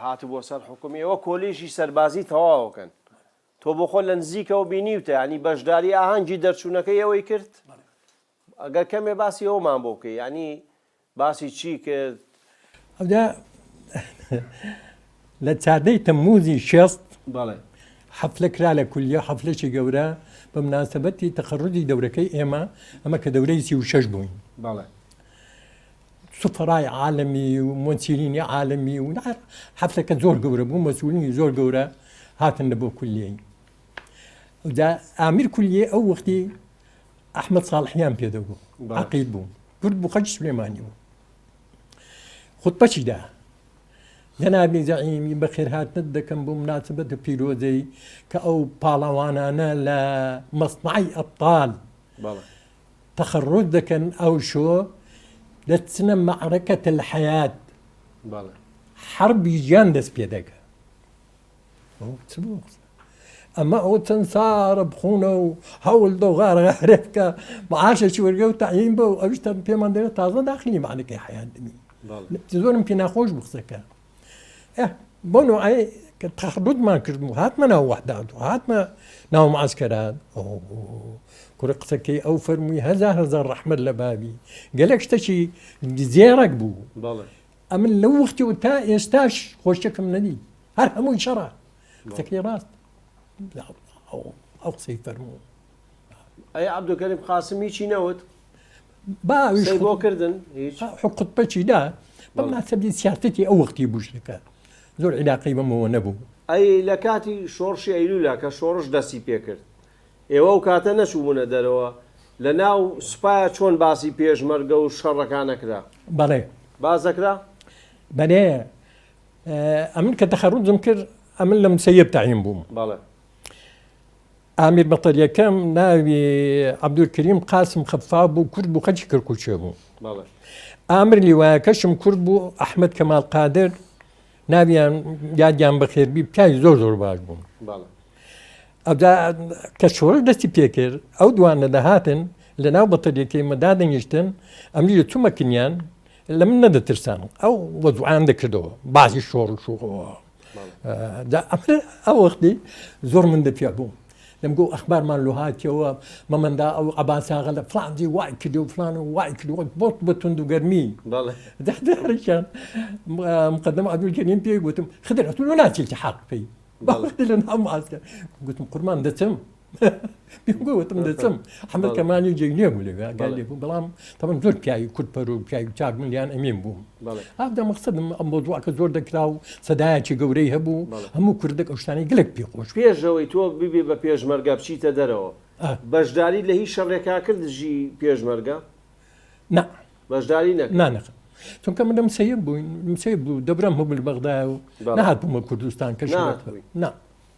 هاتبووە سەر حکوم ئێوە کۆلێژی سەربازی تەواوەکەن تۆ بۆ خۆ لە نزیکەوە بینیوتە ینی بەشداری ئاهەنگی دەرچوونەکەی ئەوەی کرد ئەگەر کەمێ باسی ئەومان بۆ بکەی یانی باسی چی کرد؟ ئەوجا لە چاردەی تەمموزی شێست بەڵێ. حەفلە کرا لە کولیە، حەفلەکی گەورە بە مناسەبەتی تەخەڕوجی دەورەکەی ئێمە، ئەمە کە دەورەی 36 بووین. بەڵێ. سوفەرای عالەمی و مۆنسیرینی عالەمی و حەفلەکە زۆر گەورە بوو، مەسئولینی زۆر گەورە هاتن لە بۆ کولیەی. ئەوجا ئامیر کولیە ئەو وەختی ئەحمەد ساڵحیان پێ دەگوت، عەقید بوو، کورد بوو، خەڵکی سلێمانی بوو. خوتبەکی دا. جەنابی زەعیمی بەخێرهاتنت دەکەم بۆ مناسبەتە پیرۆزەی کە ئەو پاڵەوانانە لە مەسنەعی ئەبتال تەخەڕوج دەکەن ئەو شۆ دەچنە مەعرەکەت الحیات حەربی ژیان دەست پێ دەکە چ بوو ئەمە ئەو چەند ساڕە بخونە و هەول دە غارە غارە بکە معاشێکی وەرگە و تەعین بە و ئەویش پێمان دەێت تازە داخلی معنەکەی حیات دەبین زۆرم پێ ناخۆش بوو قسەکە بۆ نوعی کە تەخڕودمان کرد و هاتمە ناو وەحدات و هاتمە ناو معسکەرات کوڕە قسەکەی ئەو فەرمووی هەزار هەزار ڕەحمەت لە بابی گەلێک شتێکی زێڕەک بوو ئەمن لەو وەختی و تا ئێستاش خۆشتێکم نەدی هەر هەمووی شەڕە قسەکەی ڕاست ئەو قسەی فەرموو. ئەی عەبدولکەریم قاسم هیچی نەوت؟ با ئەویش قسەی بۆ کردن هیچ؟ خودبەکی دا بە مەسەلی سیاسەتی ئەو وەختی بوو شتەکە زۆر عیلاقەی بەمەوە نەبوو. ئەی لە کاتی شۆڕشی ئەیلولا کە شۆڕش دەستی پێکرد ئێوە ئەو کاتە نەچووبوونە دەرەوە لە ناو سوپایا چۆن باسی پێشمەرگە و شەڕەکان ئەکرا؟ بەڵێ. باس دەکرا؟ بەلێ ئەمن کە تەخەڕوجم کرد ئەمن لە مسەیب تەعین بووم. بەڵێ. ئامیر بەتەریەکەم ناوی عەبدولکەریم قاسم خەفاف بوو کورد بوو خەلکی کەرکوکێ بوو. بەڵێ. ئامر لیوایەکەشم کورد بوو ئەحمەد کەمال قادر ناویان یادیان بەخێربی پیاوی زۆر زۆر باش بوون. بەڵێ. ئەوجا کە شۆڕش دەستی پێکرد ئەو دوانە دەهاتن لە ناو بەتەریەکەی مە دادەنیشتن ئەمنیش دەچوومە کنیان لە من نەدەترسان ئەو وەزوعیان دەکردەوە باسی شۆڕش و ئەو وەختی زۆر من دەپیا بووم دەمگۆ ئەخبارمان لۆ هاتیەوە مەمەندا ئەو عەباساغە لە فلان جێ وای کردو و فلان و وای کردو بۆت بە توند و گەرمی دەرکیان مقدم عەبدولکەریم پێی گوتم خدر ئەتو لۆ ناچێتی حەق پێی لە ناو ماسکە گوتم قورمان دەچم گوتم دەچم حەمە کەمالی جێ نییە بوو لەوێ ئاگای لێ بوو بەڵام تەمەن زۆر پیاوی کورد پەرو پیاوی چاک من لیان ئەمین بووم ئەودا مەقسەدم ئەم مەوزوعەکە زۆر دەکرا و سەدایەکی گەورەی هەبوو هەموو کوردێک ئەو شتانەی گەلێک پێ خۆش بوو. پێش ئەوەی تۆ ببی بە پێشمەرگە بچیتە دەرەوە بەشداریت لە هیچ شەڕێکا کرد دژی پێشمەرگە؟ نا. بەشداری نەکرد؟ نا نەکرد. چونکە من لە مسەیب بووین مسەیب بوو دەبرەم هەبوو لە بەغدایە و نەهاتبوومە کوردستان کە شەڕ نا.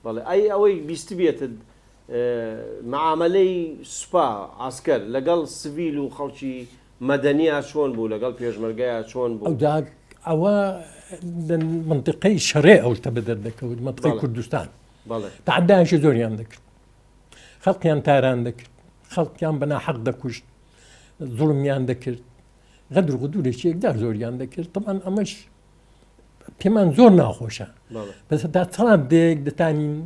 بەڵێ ئەی ئەوەی بیستبێتت مەعامەلەی سوپا، عەسکەر، لەگەڵ سڤیل و خەڵکی مەدەنیا چۆن بوو، لەگەڵ پێشمەرگەیا چۆن بوو؟ ئەوجا ئەوە لە مەنتیقەی شەڕێ ئەو شتە بەدەر دەکەوت، مەنتیقەی کوردستان. تەعەدایەکی زۆریان دەکرد. خەڵکیان تاران دەکرد، خەڵکیان بە ناحەق دەکوشت، زوڵمیان دەکرد، غەدر و غدورێکی یەکجار زۆریان دەکرد. تەبعەن ئەمەش پێمان زۆر ناخۆشە. بەس هەتا چەند دەیەک دەتانین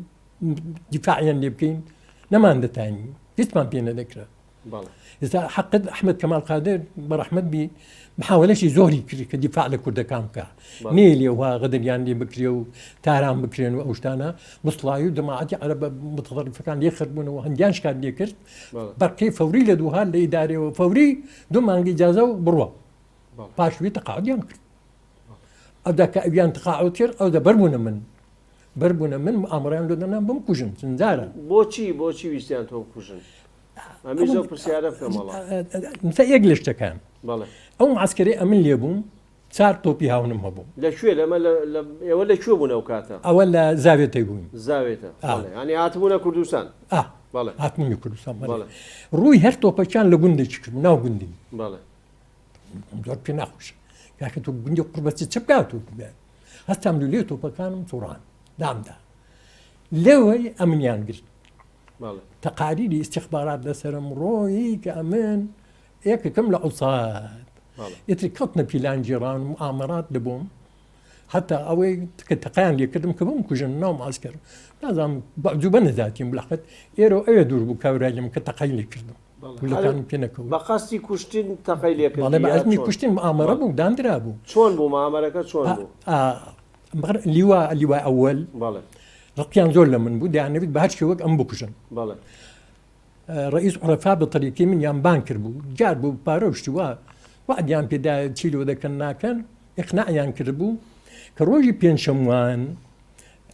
دیفاعیان لێ بکەین نەمان دەتانی هیچمان پێ نەدەکرا ئێستا حەقت ئەحمد کەمال قادر بە ڕەحمەت بی محاولەشی زۆری کرد کە دیفاع لە کوردەکان بکە نێ لێ وا غەدریان لێ بکرێ و تاران بکرێن و ئەو شتانە مسڵایی و جەماعەتی عەرەبە متطرفەکان لێ خردبوونەوە هەندیان شکات لێ کرد بەرقی فەوری لە دووها لە ئیدارەوە فەوری دوو مانگی ئیجازە و بڕوا پاشوی تەقاعدیان کرد ئەودا کە ئەویان تقاعد کرد ئەودا بەربوونە من بەربوونە من ئامڕیان لۆ دەنام بمکوژن چنجارە. بۆچی بۆچی ویستیان تۆ بکوژن؟ ئەمیش ئەو پرسیارە بکەم وەڵا. مثلا یەک لە شتەکان ئەو معسکەرەی ئەمن لێ بووم چار تۆپی هاونم هەبوو. لە کوێ لەمە لە ئێوە لە کوێ بوون ئەو کاتە؟ ئەوە لە زاوێتەی بووین. زاوێتە بەڵێ یانی هاتبوونە کوردستان؟ ئا بەڵێ هاتبوونە کوردستان بەڵێ. ڕووی هەر تۆپەکیان لە گوندێکی کرد ناو گوندی. بەڵێ. زۆر پێ ناخۆشە کاکە تۆ گوندی قوربەتی چ بکات تۆ هەستام لولێ تۆپەکانم توڕان دامدا لەوەی ئەمنیان گرت تەقاریری ئیستیخبارات لەسەرم ڕۆیی کە ئەمن یەکێکم لە عوسات ئیتر کەوتنە پیلان گێڕان و ئامرات دەبووم حتا ئەوەی کە تەقیان لێکردم کە بم کوژن ناو ماسکەر نازانم بەعجوبە نەزاتیم بلەقەت ئێرە ئەوێ دوور بوو کاورای لەم کە تەقەی لێکردم گولەکانم پێ نەکەوت. بە قەستی کوشتن تەقەی لێ کردی بەڵێ بە عەزمی کوشتن مئامەرە بوو داندرابوو. چۆن بوو مئامەرەکە چۆن بوو؟ لیوا لیوای ئەوەل ڕقیان زۆر لە من بوو دەیانەویست بە هەر شێوەک ئەم بکوژن. بەڵێ. ڕئیس عورەفا بە تەریقی منیان بانگ کردبوو دیار بوو پارە و شتی وا وەعدیان پێدا چی لۆ دەکەن ناکەن ئیقناعیان کردبوو کە ڕۆژی پێنجشەموان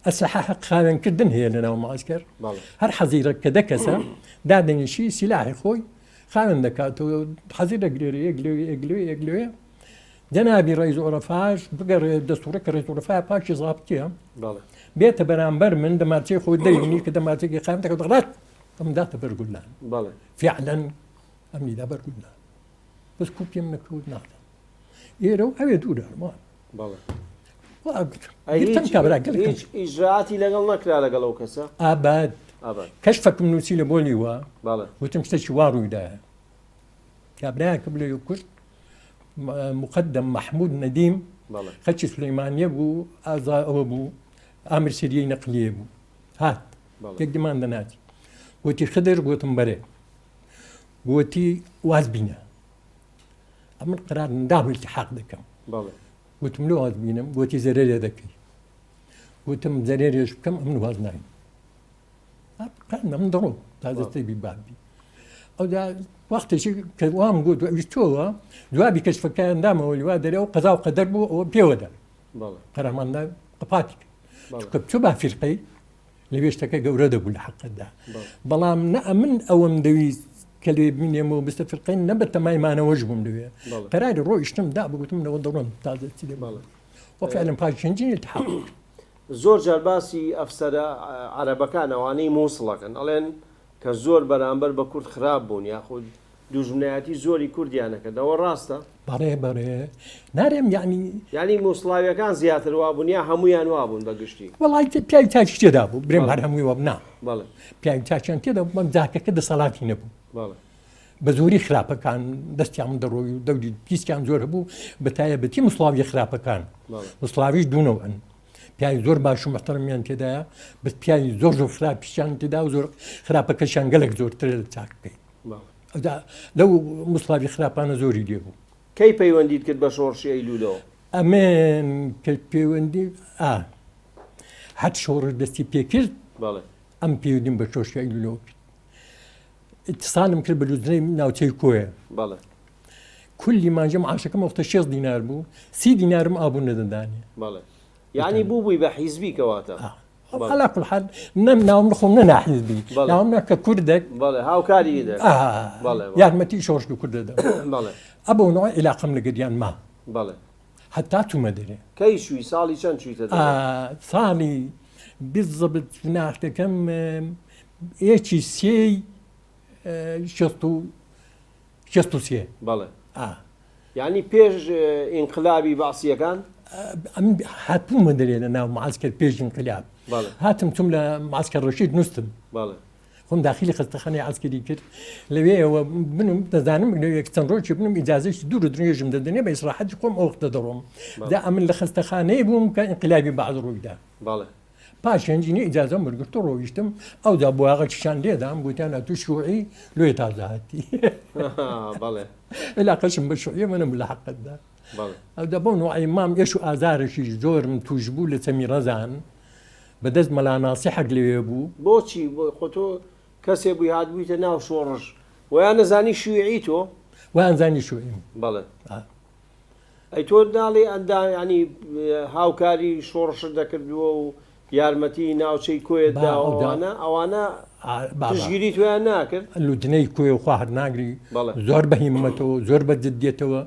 ئەسلحە هەق خاوێن کردن هەیە لە ناو معسکەر هەر حەزیرە کە دە کەسە دادەنیشی سیلاحی خۆی خاوێن دەکاتەوە حەزیرە گرێرە یەک لەوێ یەک لەوێ یەک لەوێ. جەنابی ڕئیس عورەفاش بگەڕێ دەستوڕە کە ڕئیس عورەفا پاکی زابتیە بێتە بەرامبەر من دەمارچەی خۆی دەرینی کە دەمارچێکی قایم دەکات ڕەت ئەم داتە بەر گولان فعلا ئەمنی دا بەر گولان بەس کو پێم نەکەوت نادەم ئێرە و ئەوێ دوورە هیچ ئیجراتی لەگەڵ نەکرا لەگەڵ ئەو کەسە ئاباد کەشفەکم نووسی لە بۆ لیوا وتم شتێکی وا ڕوویدایە کابرایەکم لێ کوشت مقدم محمود ندیم خەلکی سلەیمانیە بوو ئازا ئەوە بوو ئامر سریەی نەقلیە بوو هات یەکدیمان دەناتی گوتی خدر گوتم بەرێ گوتی واز بینە ئەمن قرار دام التحاق دەکەم گوتم لۆ واز بینم گوتی زەرەرێ دەکەی گوتم زەرەرێش بکەم ئەمن واز نایم من دەڕۆم تا دەستەی بی بابی ئەودا وەختێکی کە وام گوت ئەویش تۆوە جوابی کەشفەکەیان دامەوە وا دەرێ و قەزا و قەدەر بوو ئەوە پێوەدا قەرەماندا قپاتی کرد چونکە بچوو با فیرقەی لەوێ شتەکە گەورە دەبوو لە حەقەتدا بەڵام نە ئەمن ئەوەم دەویست کە لێ بمینێمەوە بستە فیرقەی نە بە تەمای مانەوەش بووم لەوێ قەراری ڕۆیشتم دا بگوتم لەوە دەڕۆم تا دەستی لێ وفعلا پاش چەندین التحاق کرد. زۆر جار باسی ئەفسەرە عەرەبەکان ئەوانەی موسڵ ئەکەن ئەڵێن کە زۆر بەرامبەر بە کورد خراپ بوون یاخود دوژمنایەتی زۆری کوردیان ئەکرد ئەوە ڕاستە؟ بەڵێ بەڵێ نارێم یانی. یانی موسڵاویەکان زیاتر وابوون یا هەموویان وابوون بە گشتی؟ وەڵای پیاوی چاکیش تێدا بوو برێم هەر هەمووی وابوو نا بەڵێ پیاوی چاکیان تێدا بوو بەڵام جاکەکە دەسەڵاتی نەبوو. بەڵێ. بە زۆری خراپەکان دەستیان دەڕۆی و دەوری پیسیان زۆر هەبوو بە تایبەتی مسڵاویە خراپەکان مسڵاویش دوونەوەن پیاوی زۆر باش و محتەرمیان تێدایە بەس پیاوی زۆر زۆر خراپیشیان تێدا و زۆر خراپەکەشیان گەلک زۆرتر لە چاکەکەی لەو مسڵاوی خراپانە زۆری لێ بوو. کەی پەیوەندیت کرد بە شۆڕشی ئەیلوولەوە؟ ئەمن کە پەیوەندی ئا هەر شۆڕش دەستی پێکرد ئەم پەیوەندیم بە شۆڕشی ئەیلوولەوە کرد. اتصالم کرد بە لوجنەی ناوچەی کۆیە. بەڵێ. کولی مانجە معاشەکەم وەختە شێست دینار بوو، 30 دینارم ئابوو نەدەدانێ. بەڵێ. یانی بووبووی بە حیزبی کەواتە. علا کل حال نەم ناوم خۆم نە ناحیزبی. ناوم نا کە کوردێک. بەڵێ هاوکاری دەکرد. بەڵێ. یارمەتی شۆڕشی کورد دەدەم. بەڵێ. ئەبەو نوع عیلاقەم لەگەریان ما. بەڵێ. هەتا چوومە دەرێ. کەی چووی؟ ساڵی چەند چوویتە دەرێ؟ ساڵی بالضبط ناختەکەم یەکی سێی 63. بەڵێ. یانی پێش ئینقلابی بەعسییەکان؟ ئەمن هاتبوومە دەرێ لە ناو معسکەر پێش ئینقلاب. هاتم چووم لە معسکەر ڕەشید نووستم. خۆم داخلی خەستەخانەی عەسکەری کرد لەوێیەوە بنم دەزانم لەوێ چەند ڕۆژێ بنم ئیجازەیەکی دوور و درێژم دەدەنێ بە ئیسراحەتی خۆم ئەو وەختە دەڕۆم جا ئەمن لە خەستەخانەی بووم کە ئینقلابی بەعس ڕوویدا بەڵێ پاش هێنجینی ئیجازەم وەرگرت و ڕۆیشتم ئەوجا بۆیاغەکیشان لێدام گوتیان ئەتوو شوعی لۆیە تازە هاتی بەڵێ علاقەشم بە شوعیە منم لە حەقەتدا بەڵێ ئەوجا بەو نوعەی مام ئێش و ئازارێکی زۆرم تووش بوو لە چەمی ڕەزان بە دەست مەلا ناسیحەک لەوێ بوو. بۆچی؟ خۆ تۆ کەسێ بووی هاتبوویتە ناو شۆڕش وایان ئەزانی شیوعی تۆ؟ وایان زانی شیوعیم. بەڵێ. ئەی تۆ ناڵێی ئەندا یانی هاوکاری شۆڕشت دەکردووە و یارمەتی ناوچەی کۆیەت داوە ئەوانە ئەوانە پشتگیری تۆیان ناکرد؟ لوجنەی کۆیە خوا هەر ناگری زۆر بە هیمەتەوە زۆر بە جدیەتەوە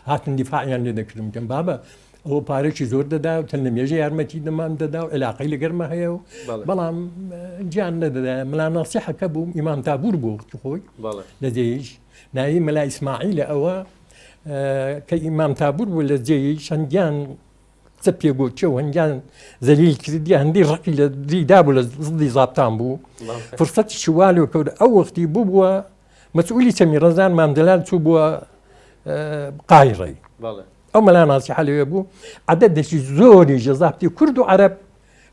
هاتن دیفاعیان لێ دەکردم وتم بابە ئەوە پارەکی زۆر دەدا و تەن لە مێژە یارمەتی دەمان دەدا و علاقەی لەگەرمە هەیە و بەڵام گیان نەدەدا ملا ناسیحەکە بوو ئیمام تابوور بوو وەختی خۆی لە جێیش ناوی مەلا ئیسماعیلە ئەوە کە ئیمام تابوور بوو لە جێی چەندیان قسە پێگۆچە و هەنگیان زەلیل کردی هەندی ڕقی لە دری دابوو لە زدی زابتان بوو فرسەتی شوالێ کەوت ئەو وەختی بوو بووە مەسئولی چەمی ڕەزان مام جەلال چوو بووە قاهیڕەی ئەو مەلا ناسیحە لەوێ بوو عەدەدێکی زۆری جەزابتی کورد و عەرەب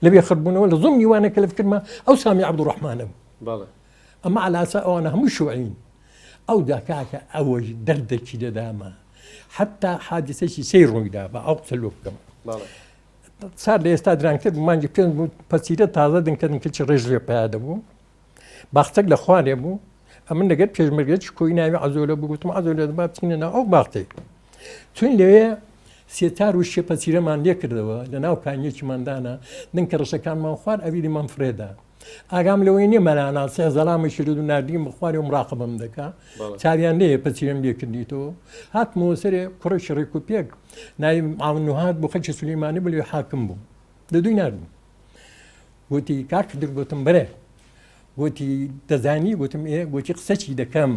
لەوێ خڕبوونەوە لە زۆم نیوانە کە لە فکرمە ئەو سامی عەبدوڕەحمانە بوو ئەمە عەلاسە ئەوانە هەموو شوعین ئەو داکاکە ئەوەش دەردەکی دەدامە حتا حادیسەکی سەی ڕوویدا بە ئەو قسە لۆ بکەم سار لە ئێستا درەنگتر بوو مانگی پێنج بوو پەسیرە تازە دنکە دنکەکی ڕێژ لێ پیا دەبوو باخچەک لە خوارێ بوو ئەمن لەگەر پێشمەرگەیەکی کۆی ناوی عەزۆلە بوو گوتم عەزۆلە با بچینە ناو ئەو باخچەی چوین لەوێ سێتار و شێ پەسیرەمان لێ کردەوە لە ناو کانیەکیمان دانا دنکە ڕەشەکانمان خوارد ئەویریمان فرێدا. ئاگام لەوەی نییە مەلا ناسیح زەلامێکی لە دوو ناردیم بخوارێ و مراقبەم دەکا چاویان لێیە پەچیرم لێ کردیتەوە هاتمەوە سەرێ کوڕێکی ڕێک و پێک ناوی معاون نوهات بۆ خەلکی سلیمانی بوو لەوێ حاکم بوو لە دووی ناردم گوتی کاک خدر گوتم بەرێ گوتی دەزانی گوتم ئێ گوتی قسەچی دەکەم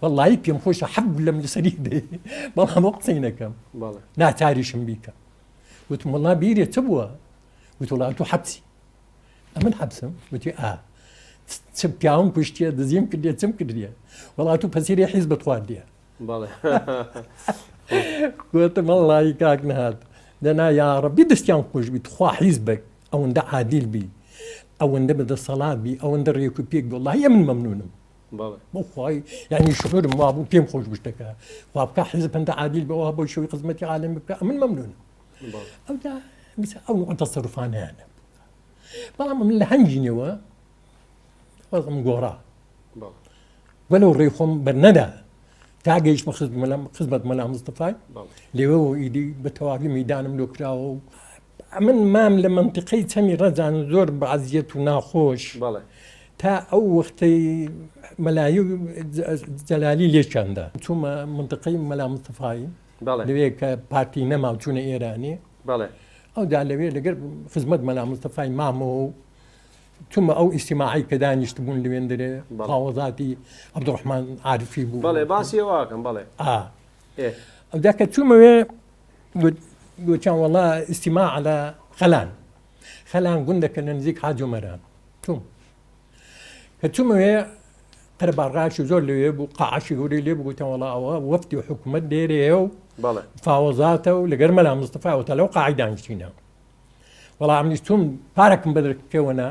وەڵی پێم خۆشە حەب لەم لەسەری دەی بەڵام بۆ قسەی نەکەم ناچاریشم بیکە گوتم وەڵا بیرێ چ بووە گوت وەڵا تۆ حەبسی ئەمن حەبسم وتی ئا چ پیاوم کوشتیە دزیم کردیە چم کردیە وەڵا تو پەسیری حیزبت خواردیە گوتم وەڵی کاک نهات دەنا یاڕەبی دەستیان خۆش بی تخوا حیزبێک ئەوەندە عادیل بی ئەوەندە بە دەسەڵات بی ئەوەندە ڕێک و پێک بی وەڵی ئەمن مەمنونم بۆ خوای یعنی شعورم وابوو پێم خۆش بوو شتەکە خوا بکە حیزب هەندە عادیل بەوە بۆ شەوی خزمەتی عالم بکە ئەمن مەمنونم ئەودا ئەو تەسەروفانیان بەڵام من لە هەنگینەوە وەزم گۆڕا وەلو ڕێی خۆم بەرنەدا تا گەیشتمە خزمەت مەلا مستەفای لێوەوە ئیدی بە تەواوی مەدانم لۆ کراوە و من مام لە منتیقەی چەمی ڕەجان زۆر بەعزیەت و ناخۆش تا ئەو وەختەی مەلایی و جەلالی لێکیاندا چوومە منتیقەی مەلا مستەفایی لەوێ کە پارتی نەما و چوونە ئێرانێ ئەودا لەوێ لەگەر خزمەت مەلا مستەفای مامەوە و چوومە ئەو ئیجتیماعەی کە دانیشتبوون لەوێندرێ مفاوەزاتی عەبدوڕەحمان عارفی بوو. بەڵێ باسی ئەوە ئەکەم بەڵێ. ئا ئەودا کە چوومەوێ گوتیان وەڵا ئیجتیماع لە خەلان خەلان گوندەکە لە نزیک حاج عومەران چووم کە چوومەوێ قەرەباڵغاکی زۆر لەوێ بوو قاعەکی گەورەی لێ بوو گوتیان وەڵا ئەوە وەفدی حکوومەت لێرەیە و مفاوەزاتە و لەگەر مەلا مستەفا وتە لەو قاعەی دانیشتینە وەڵا ئەمنیش چووم پارەکم بە پێوە نا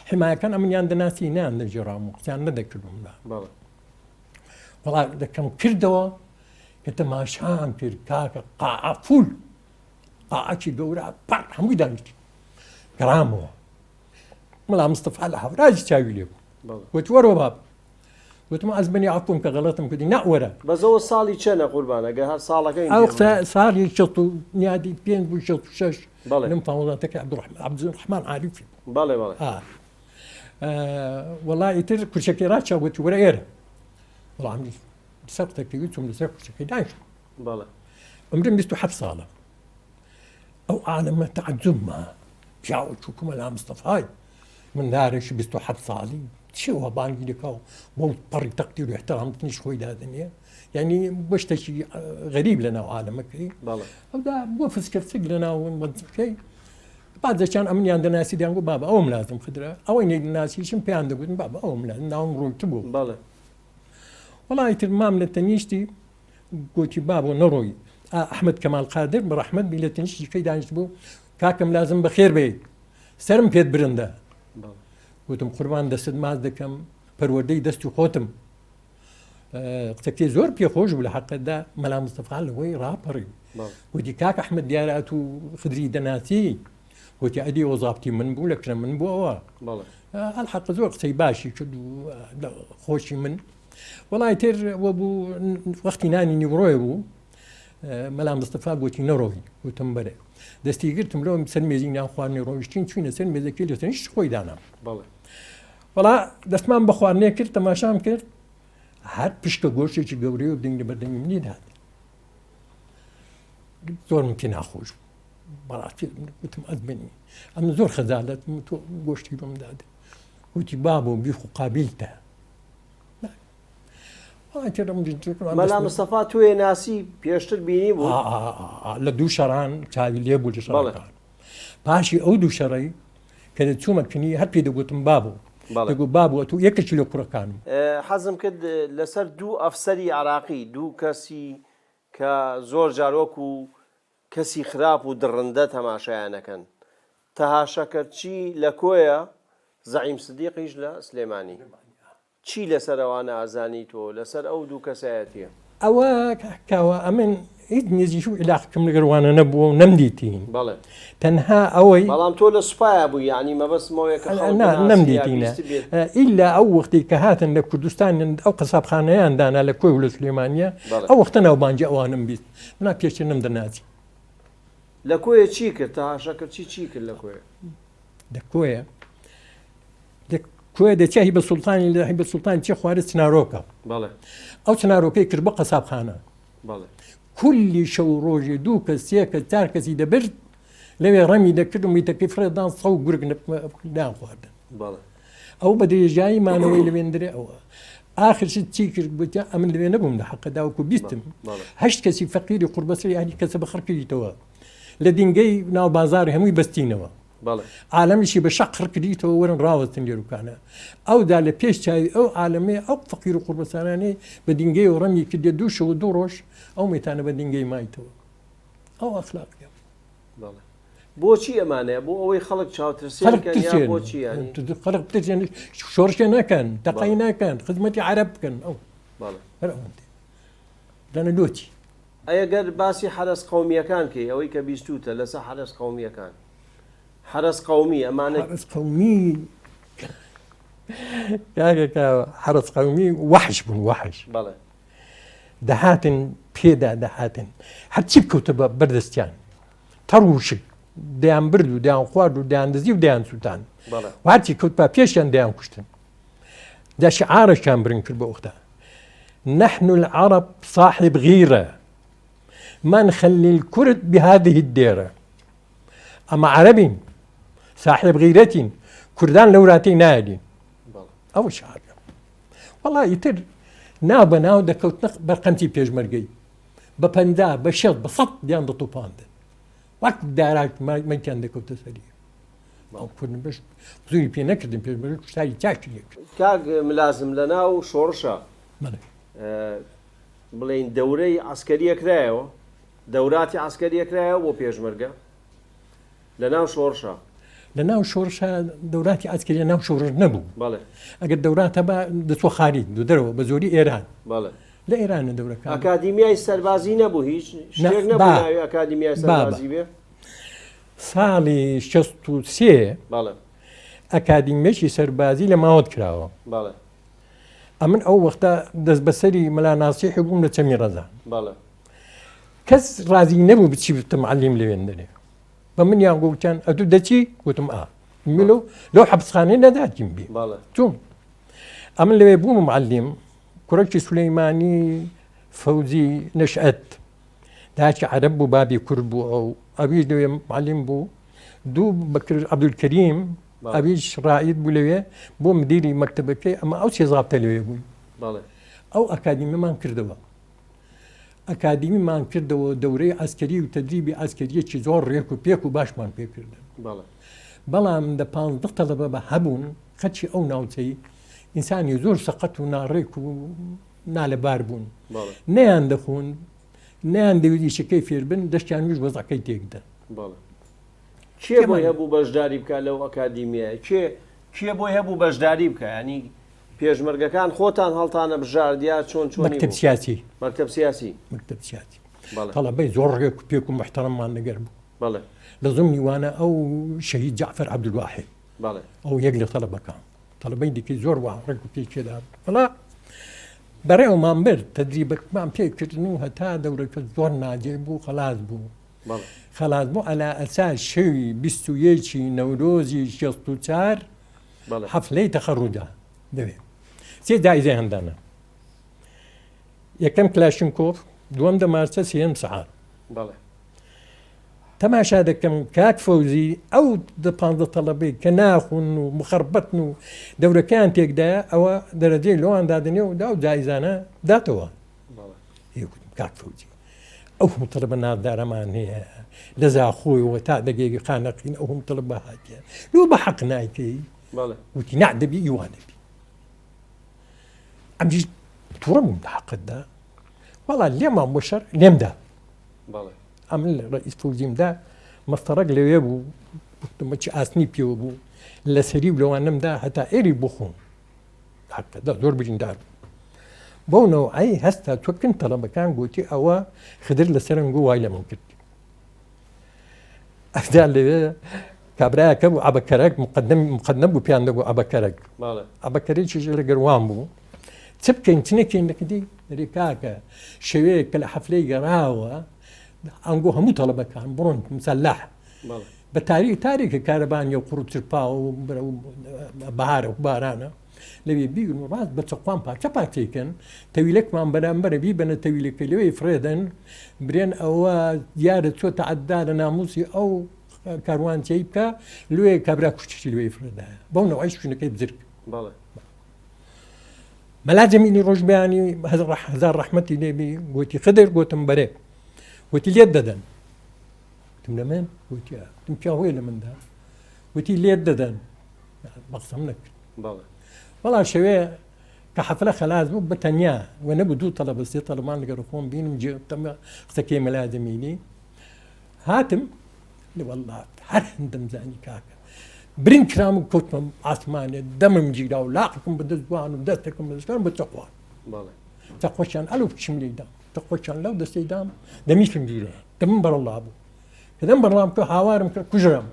حمایەکان ئەمنیان دەناسی نیان دەگێڕام و قسەیان نەدەکردم وەڵا دەکەم کردەوە کە تەماشام کرد کاکە قاعە فول قاعەکی گەورە پڕ هەمووی دانیشت گەڕامەوە مەلا مستەفا لە هەوراجی چاوی لێ بوو وتی وەرەوە باب وتم ئەزمەنی عەفوم کە غەڵەتم کردی نا وەرە. بەس ئەوە ساڵی چەنە قوربان ئەگەر هەر ساڵەکەی ئەو قسە ساڵی شەست و نیادی پێنج بوو 66 بەڵێ لەم فاوەزاتەکە عەبدولڕەحمان عاریفی بوو بەڵێ بەڵێ وەڵا ئیتر کورسەکەی ڕاکشا گوتی وەرە ئێرە وەڵا ئەمنیش لەسەر قسەکەی وتم لەسەر کورسەکەی دانیشتم بەڵێ عمرم 27 ساڵە ئەو عالەمە تەعجوب ما پیاوە چووکە مەلا مستەفای مندارێکی 27 ساڵی چی وا بانگی دەکا و بەو پەڕی تەقدیر و احترام تنیش خۆی دادەنێ یعنی بۆ شتێکی غەریب لە ناو عالەمەکەی ئەودا بۆ فسکەفسک لە ناو مەنتیقەکەی بازێکیان ئەمنیان دەناسی دەیان گوت بابە ئەوم لازم خدرە ئەوەی نەیناسیشم پێیان دەگوتن بابە ئەوم لازم ناوم ڕۆیتبوو بەڵێ وەڵا ئیتر مام لە تەنیشتی گوتی بابۆ نەڕۆی ئەحمد کەمال قادر بە ڕەحمەت بی لە تەنیشتی کەی دانیشت بوو کاکەم لازم بەخێر بێیت سەرم پێت برندە گوتم قوربان دەستت ماچ دەکەم پەروەردەی دەستی خۆتم قسەکەی زۆر پێخۆش بوو لە حەقەدا مەلا مستەفا لەوەی ڕاپەڕی گوتی کاک ئەحمد دیارە ئەتوو خدری دەناسی گوتی ئەدی ئەو زابتی من بوو لە کرە من بوو ئەوە ئەلحەق زۆر قسەی باشی کرد و خۆشی من وەڵای تر وەبوو وەختی نانی نیوڕۆێ بوو مەلا مستەفا گوتی نەڕۆی وتم بەرێ دەستی گرتم لەوە سەر مێزی نان خواردنی ڕۆیشتین چوینە سەر مێزەکەی لە تەنیشت خۆی دانا وەڵا دەستمان بە خواردنێ کرد تەماشام کرد هەر پشکە گۆشتێکی گەورەی و دەنگ لە بەردەمی منی دات زۆرم پێ ناخۆش بوو بەڕاستی وتم ئەزمنی ئەم زۆر خەجالەتم تۆ گۆشتی بم داد وتی بابۆ بیخ و قابیلتە مەلا مستەفا تۆێ ناسی پێشتر بینی بوو لە دوو شەڕان چاوی لێ بوو لە شەڕەکان پاشی ئەو دوو شەڕەی کە چوومە کنی هەر پێی دەگوتم بابۆ دەگوت بابۆ ئەتوو یەکێکی لە کوڕەکانم. حەزم کرد لەسەر دوو ئەفسەری عێراقی، دوو کەسی کە زۆر جار وەکو کەسی خراپ و دڕندە تەماشایان ئەکەن، تەها شەکەرچی لە کۆیە، زەعیم سدیقیش لە سلێمانی. چی لەسەر ئەوانە ئەزانی تۆ لەسەر ئەو دوو کەسایەتیە؟ ئەوە کاک کاوە ئەمن هیچ نزیکی و عیلاقەکم لەگەر وانە نەبووە و نەمدیتین بەڵێ. تەنها ئەوەی. بەڵام تۆ لە سوپایا بووی یەعنی مەبەستم ئەوەیە کە خەڵک نا بناسی یا نەمدیتینە بیستبێت. ئیلا ئەو وەختەی کە هاتن لە کوردستان ئەو قەسابخانەیان دانا لە کۆی و لە سلێمانیە بەڵێ. ئەو وەختە ناوبانگی ئەوانم 20 نا پێشتر نەمدەناسی. لە کۆیە چی کرد؟ تەها شەکرچی چی کرد لە کۆیە؟ لە کۆیە لە. کوێ دەچێ هی بە سوڵتانی لە هی بە سوڵتانی چێ خوارێ چنارۆکە. بەڵێ. ئەو چنارۆکەی کرد بۆ قەسابخانە. بەڵێ. کولی شەو و ڕۆژێ دوو کەس سێ کەس چار کەسی دەبرد لەوێ ڕەمی دەکرد و میتەکەی فڕێدان سەو گورگ نان خواردن. بەڵێ. ئەو بە درێژایی مانەوەی لەوێندرێ ئەوە. ئاخر شت چی کرد گوتیان ئەمن لەوێ نەبووم لە حەقەدا وەکو بیستم هەشت کەسی فەقیری قوربەسەر یانی کەسە بە خڕ کردیتەوە لە دینگەی ناو بازار هەمووی بەستینەوە. بەڵێ. عالەمیشی بە شەق خڕ کردیتەوە وەرن ڕاوەستن لێروکانە. ئەودا لە پێش چاوی ئەو عالەمەی ئەو فەقیر و قوڕبەسانانەی بە دینگەی و ڕەمی کردیە دوو شەو و دوو ڕۆژ ئەو مەیتانە بە دینگەی مایتەوە. ئەو ئەخلاقیە. بەڵێ. بۆچی ئەمانەیە؟ بۆ ئەوەی خەڵک چاوترسێن خەڵک کەن یا بترسێن. بۆچی یانی؟ خەڵک بترسێن شۆڕشێ نەکەن، تەقەی بەڵێ. نەکەن، خزمەتی عەرەب بکەن. ئەو. بەڵێ. هەر ئەوەندەیە. دەنە لۆچی؟ ئەی گەر باسی حەرەس قەومییەکان کەی ئەوەی کە بیستووتە لەسە حەرەس قەومییەکان حەرەس قەومی ئەمانە حەرەس قەومی کاکە کاوە حەرەس قەومی وەحش بوون وەحش بەڵێ دەهاتن پێدا دەهاتن هەرچی بکەوتە بە بەردەستیان تەڕ وشک دەیان برد و دەیان خوارد و دەیان دزی و دەیان سووتان بەڵێ هەرچی کەوت پا پێشیان دەیان کوشتن جا شعارێکیان برن کرد بۆ ئوختا نحن العرب صاحب غیرە ما نخلي الكرد بهذه الدێرە ئەمە عەرەبین صاحب غیرەتین کوردان لەوراتەی نایەدین ئەوە شعارە وەڵا ئیتر ناو بە ناو دەکەوتنە بەرقەمتی پێشمەرگەی بە پەنجا بە شێت بە سەد دیان دەتۆپاندن وەک داراک مەکیان دەکەوتە سەری ئەو کوردن بەش زۆری پێ نەکردن پێشمەرگە کوشتاری چاکی لێ کرد. کاک ملازم لە ناو شۆڕشە بڵێین دەورەی عەسکەریە کرایەوە؟ دەوراتی عەسکەریە کرایەوە بۆ پێشمەرگە لە ناو شۆڕشە؟ لە ناو شۆڕشە دەوراتی عەسکەریە ناو شۆڕش نەبوو. بەڵێ. ئەگەر دەورات هەبا دەچوە خاریج دو دەرەوە بە زۆری ئێران. بەڵێ. لە ئێرانە دەورەکان. ئەکادیمیای سەربازی نەبوو هیچ شتێک نەبوو ناوی ئەکادیمیای سەربازی بێ؟ ساڵی 63 بەڵێ. ئەکادیمیەکی سەربازی لە ماوەت کراوە. بەڵێ. ئەمن ئەو وەختە دەستبەسەری مەلا ناسیحی بووم لە چەمی ڕەزان. بەڵێ. کەس ڕازی نەبوو بچی ببتە معەلیم لەوێندەرێ. بە منیان گوتیان ئەتوو دەچی؟ گوتم ئا. من لەو لەو حەپسخانەی نەداتیم بی. بەڵێ. چووم. ئەمن لەوێ بووم معەلیم. کوڕێکی سولەیمانی فەوزی نەشئەت داکی عەرەب بوو بابی کورد بوو ئەو ئەویش لەوێ معلم بوو دوو بەکر عەبدولکەریم ئەویش ڕائید بوو لەوێ بۆ مدیری مەکتەبەکەی ئەمە ئەو سێ زابتە لەوێ بووین ئەو ئەکادیمیمان کردەوە ئەکادیمیمان کردەوە دەورەی عەسکەری و تەدریبی عەسکەریەکی زۆر ڕێک و پێک و باشمان پێکردن بەڵام دە پانزدە تەڵەبە بە هەبوون خەچی ئەو ناوچەی ئینسانی زۆر سەقەت و ناڕێک و نالەبار بوون نەیان دەخۆن نەیان دەویست ئیشەکەی فێربن دەشتیان ویست وەزعەکەی تێکدەن. بەڵێ کێ بۆی هەبوو بەشداری بکا لەو ئەکادیمیایە کێ کێ بۆی هەبوو بەشداری بکا ینی پێشمەرگەکان خۆتان هەڵتانە بژارد یا چۆن چۆنی مەکتەب سیاسی مەکتەب سیاسی مەکتەب سیاسی تەڵەبەی زۆر ڕێک و پێک و محتەرەممان لەگەر بوو بەڵێ لە زمنی وانە ئەو شەهید جەعفەر عەبدولواحید بەڵێ ئەو یەک لە تەڵەبەکان تەڵەبەی دیکەی زۆر وا ڕێک و پێکی دا وەڵا بەڕێوەمان برد تەدریبەکمان پێ کردن و هەتا دەورەکە زۆر ناجێ بوو خەلاس بوو خەلاس بوو ئەلا ئەساس شەوی 21 نەورۆزی 64 حەفلەی تەخەڕوجا دەوێ سێ جایزەیان دانا یەکەم کلاشینکۆف دووەم دەمارچە سێیەم سەعات بەڵێ تەماشا دەکەم کاک فەوزی ئەو دە پانزە تەڵەبەی کە ناخون و مخەڕبەتن و دەورەکەیان تێکدایە ئەوە دەرەجەی لەوان دادەنێ و دا و جایزانە داتەوە. ئێ گوتم کاک فەوزی ئەو هەموو تەڵەبە نازدارەمان هەیە لە زاخۆیەوە تا دەگەی خانەقین ئەو هەموو تەڵەبە هاتیە لۆ بە حەق نایکەی؟ وتی نا دەبی ئیوان دەبی. ئەمجیش تووڕە بووم لە حەقتدا وەڵا لێمان بۆ شەر لێمدا. ئەمن لە ڕئیس فەوزیم دا مەستەڕەک لەوێ بوو مەچی ئاسنی پێوە بوو لە سەری و لەوانەم دا هەتا ئێری بخۆم حقدا زۆر بریندار بوو بەو نەوعەی هەستا تۆکن تەڵەبەکان گوتی ئەوە خدر لەسەرم گو وای لە من کرد ئەفدا لەوێ کابراەکە بوو عەبەکەرەک مقدم مقدم بوو پیان دەگو عەبەکەرەک عەبەکەرێکیش لە گەروان بوو چ بکەین چ نەکەین دەکەدی دەرێ کاکە شەوەیەک کە لە حەفلەی گەڕاوە ئەنگۆ هەموو تەڵەبەکان بڕۆن مسەلح. بە تاریک تاریکە کارەبا نیە و قوڕ و چرپا و بەهارە و بارانە لەوێ بیگرن و ڕاست بە چەقوان پارچە پارچەی کەن تەویلەکمان بەرامبەرە بیبەنە تەویلەکە لەوێ فڕێدەن برێن ئەوە دیارە چۆ تەعەدا لە ناموسی ئەو کاروانچەی بکە لێ کابرا کوشتشی لێ فرێدایە بەو نەوەی شوێنەکەی بزرک بەڵێ مەلا جەمیلی ڕۆژبیانی هەزار ڕەحمەتی لێبی گوتی خدر گوتم بەرێ گوتی لێت دەدەن وتم لە من وتی وتم پیاوەیە لە مندا وتی لێت دەدەن بە قسەم نەکرد بەڵام شەوێ کە حەفلە خەلاس بوو بە تەنیا و نەبوو دوو تەڵەبە سێ تەڵەمان لەگەڵ خۆم بینم جێتەمە قسەکەی مەلا جەمیلی هاتم لە وەڵا هەر هەندم زانی کاکە برین کرام و کەوتمە ئاسمانێ دەمم گیرا و لاقکم بە دەست دوان و دەستێکم بە دەستان بە چەقوان چەقۆچیان ئەلو بچم لێدام چەقۆچیان لەو دەستەی دام دەمیشم گیرا دەمم بەرەڵا بوو کە دەم بەرەڵام کرد هاوارم کرد کوژرام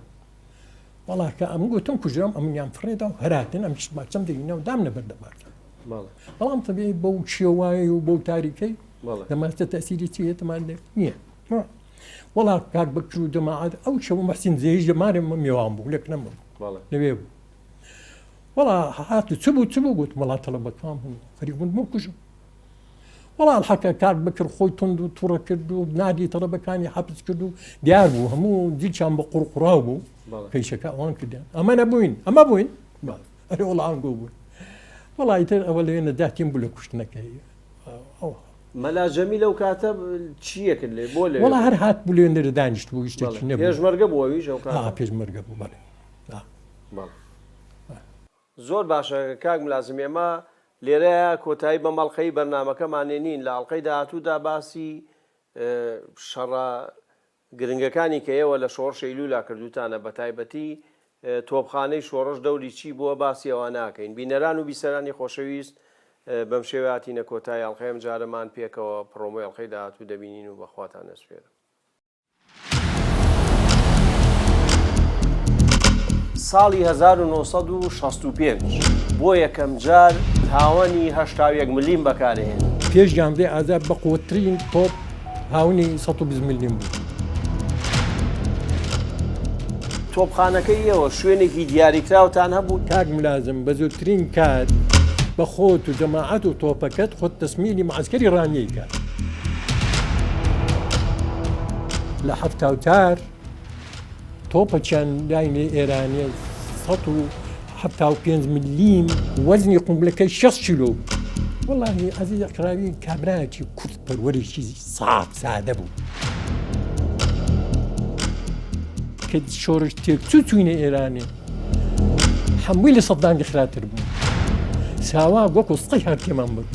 وەڵا کە ئەم گوتم کوژرام ئەمنیان فڕێدا و هەراتن ئەم ماچەم دەینە و دام لەبەر دەمارچە بەڵام تەبیعی بەو شێوایە و بەو تاریکەی دەمارچە تەسیری چیە تەمان نییە وەڵا کاک بەکر و جەماعەت ئەو شەوە مەحسین زێیش دەمارێ میوان بوو لەک نەمە لەوێ بوو وەڵا هات و چ بوو چ بوو گوتم وەڵا تەڵەبەکان بوون خەریک بوون بمکوژن وەڵا الحەقە کاک بەکر خۆی توند و توڕە کرد و نادی تەڵەبەکانی حەپس کرد و دیار بوو هەموو دیچان بە قوڕقوڕاو بوو کەیشەکە ئەوان کردیان ئەمە نەبووین ئەمە بووین ئەرێ وەڵا ئەنگۆ بوون وەڵا ئیتر ئەوە لەوێ نەجاتیم بوو لە کوشتنەکەی ئەو مەلا جەمیل ئەو کاتە چییە کرد لێ بۆ لەوێ وەڵا هەر هات بوو لەوێ نەرە دانیشت بوو شتێکی نەبوو پێشمەرگە بوو ئەویش ئەو کاتە پێشمەرگە بوو بەڵێ بەڵێ زۆر باشە کاک ملازم ئێمە لێرەیا کۆتایی بەم ئەڵقەی بەرنامەکەمان ێنین لە ئەڵقەی داهاتوودا باسی شەڕە گرنگەکانی کە ئێوە لە شۆڕش ئەیلولا کردوتانە بەتایبەتی تۆپخانەی شۆڕش دەوری چی بووە باسی ئەوانە ئەکەین بینەران و بیسەرانی خۆشەویست بەم شێوە هاتینە کۆتایی ئەڵقەی ئەمجارەمان پێکەوە پڕۆمۆی ئەڵقەی داهاتوو دەبینین و بەخواتان ئەسپێرم. ساڵی 1965 بۆ یەکەمجار هاوەنی 81 ملیم بەکارهێنا. پێش جامدەی ئازاد بە قوتترین تۆپ هاونی 120 ملیم بوو. تۆپخانەکەی ئێوە شوێنێکی دیاریکراوتان هەبوو؟ کاک ملازم بە زووترین کات بە خۆت و جەماعەت و تۆپەکەت خۆت تەسمیلی معەسکەری ڕانیەی کە. لە 74 تۆپەکیان داینێ ئێرانێ 175 ملیم وەزنی قومبلەکەی 6 کیلۆ بوو. وەڵاهی عەزیز ئەقراوی کابرایەکی کورد پەروەرێکی ساف سادە بوو. کە شۆرش تێکچوو چوینە ئێرانێ هەمووی لە سەددامی خراپتر بوو. ساواک وەکو سقەی هەر پێمان برد.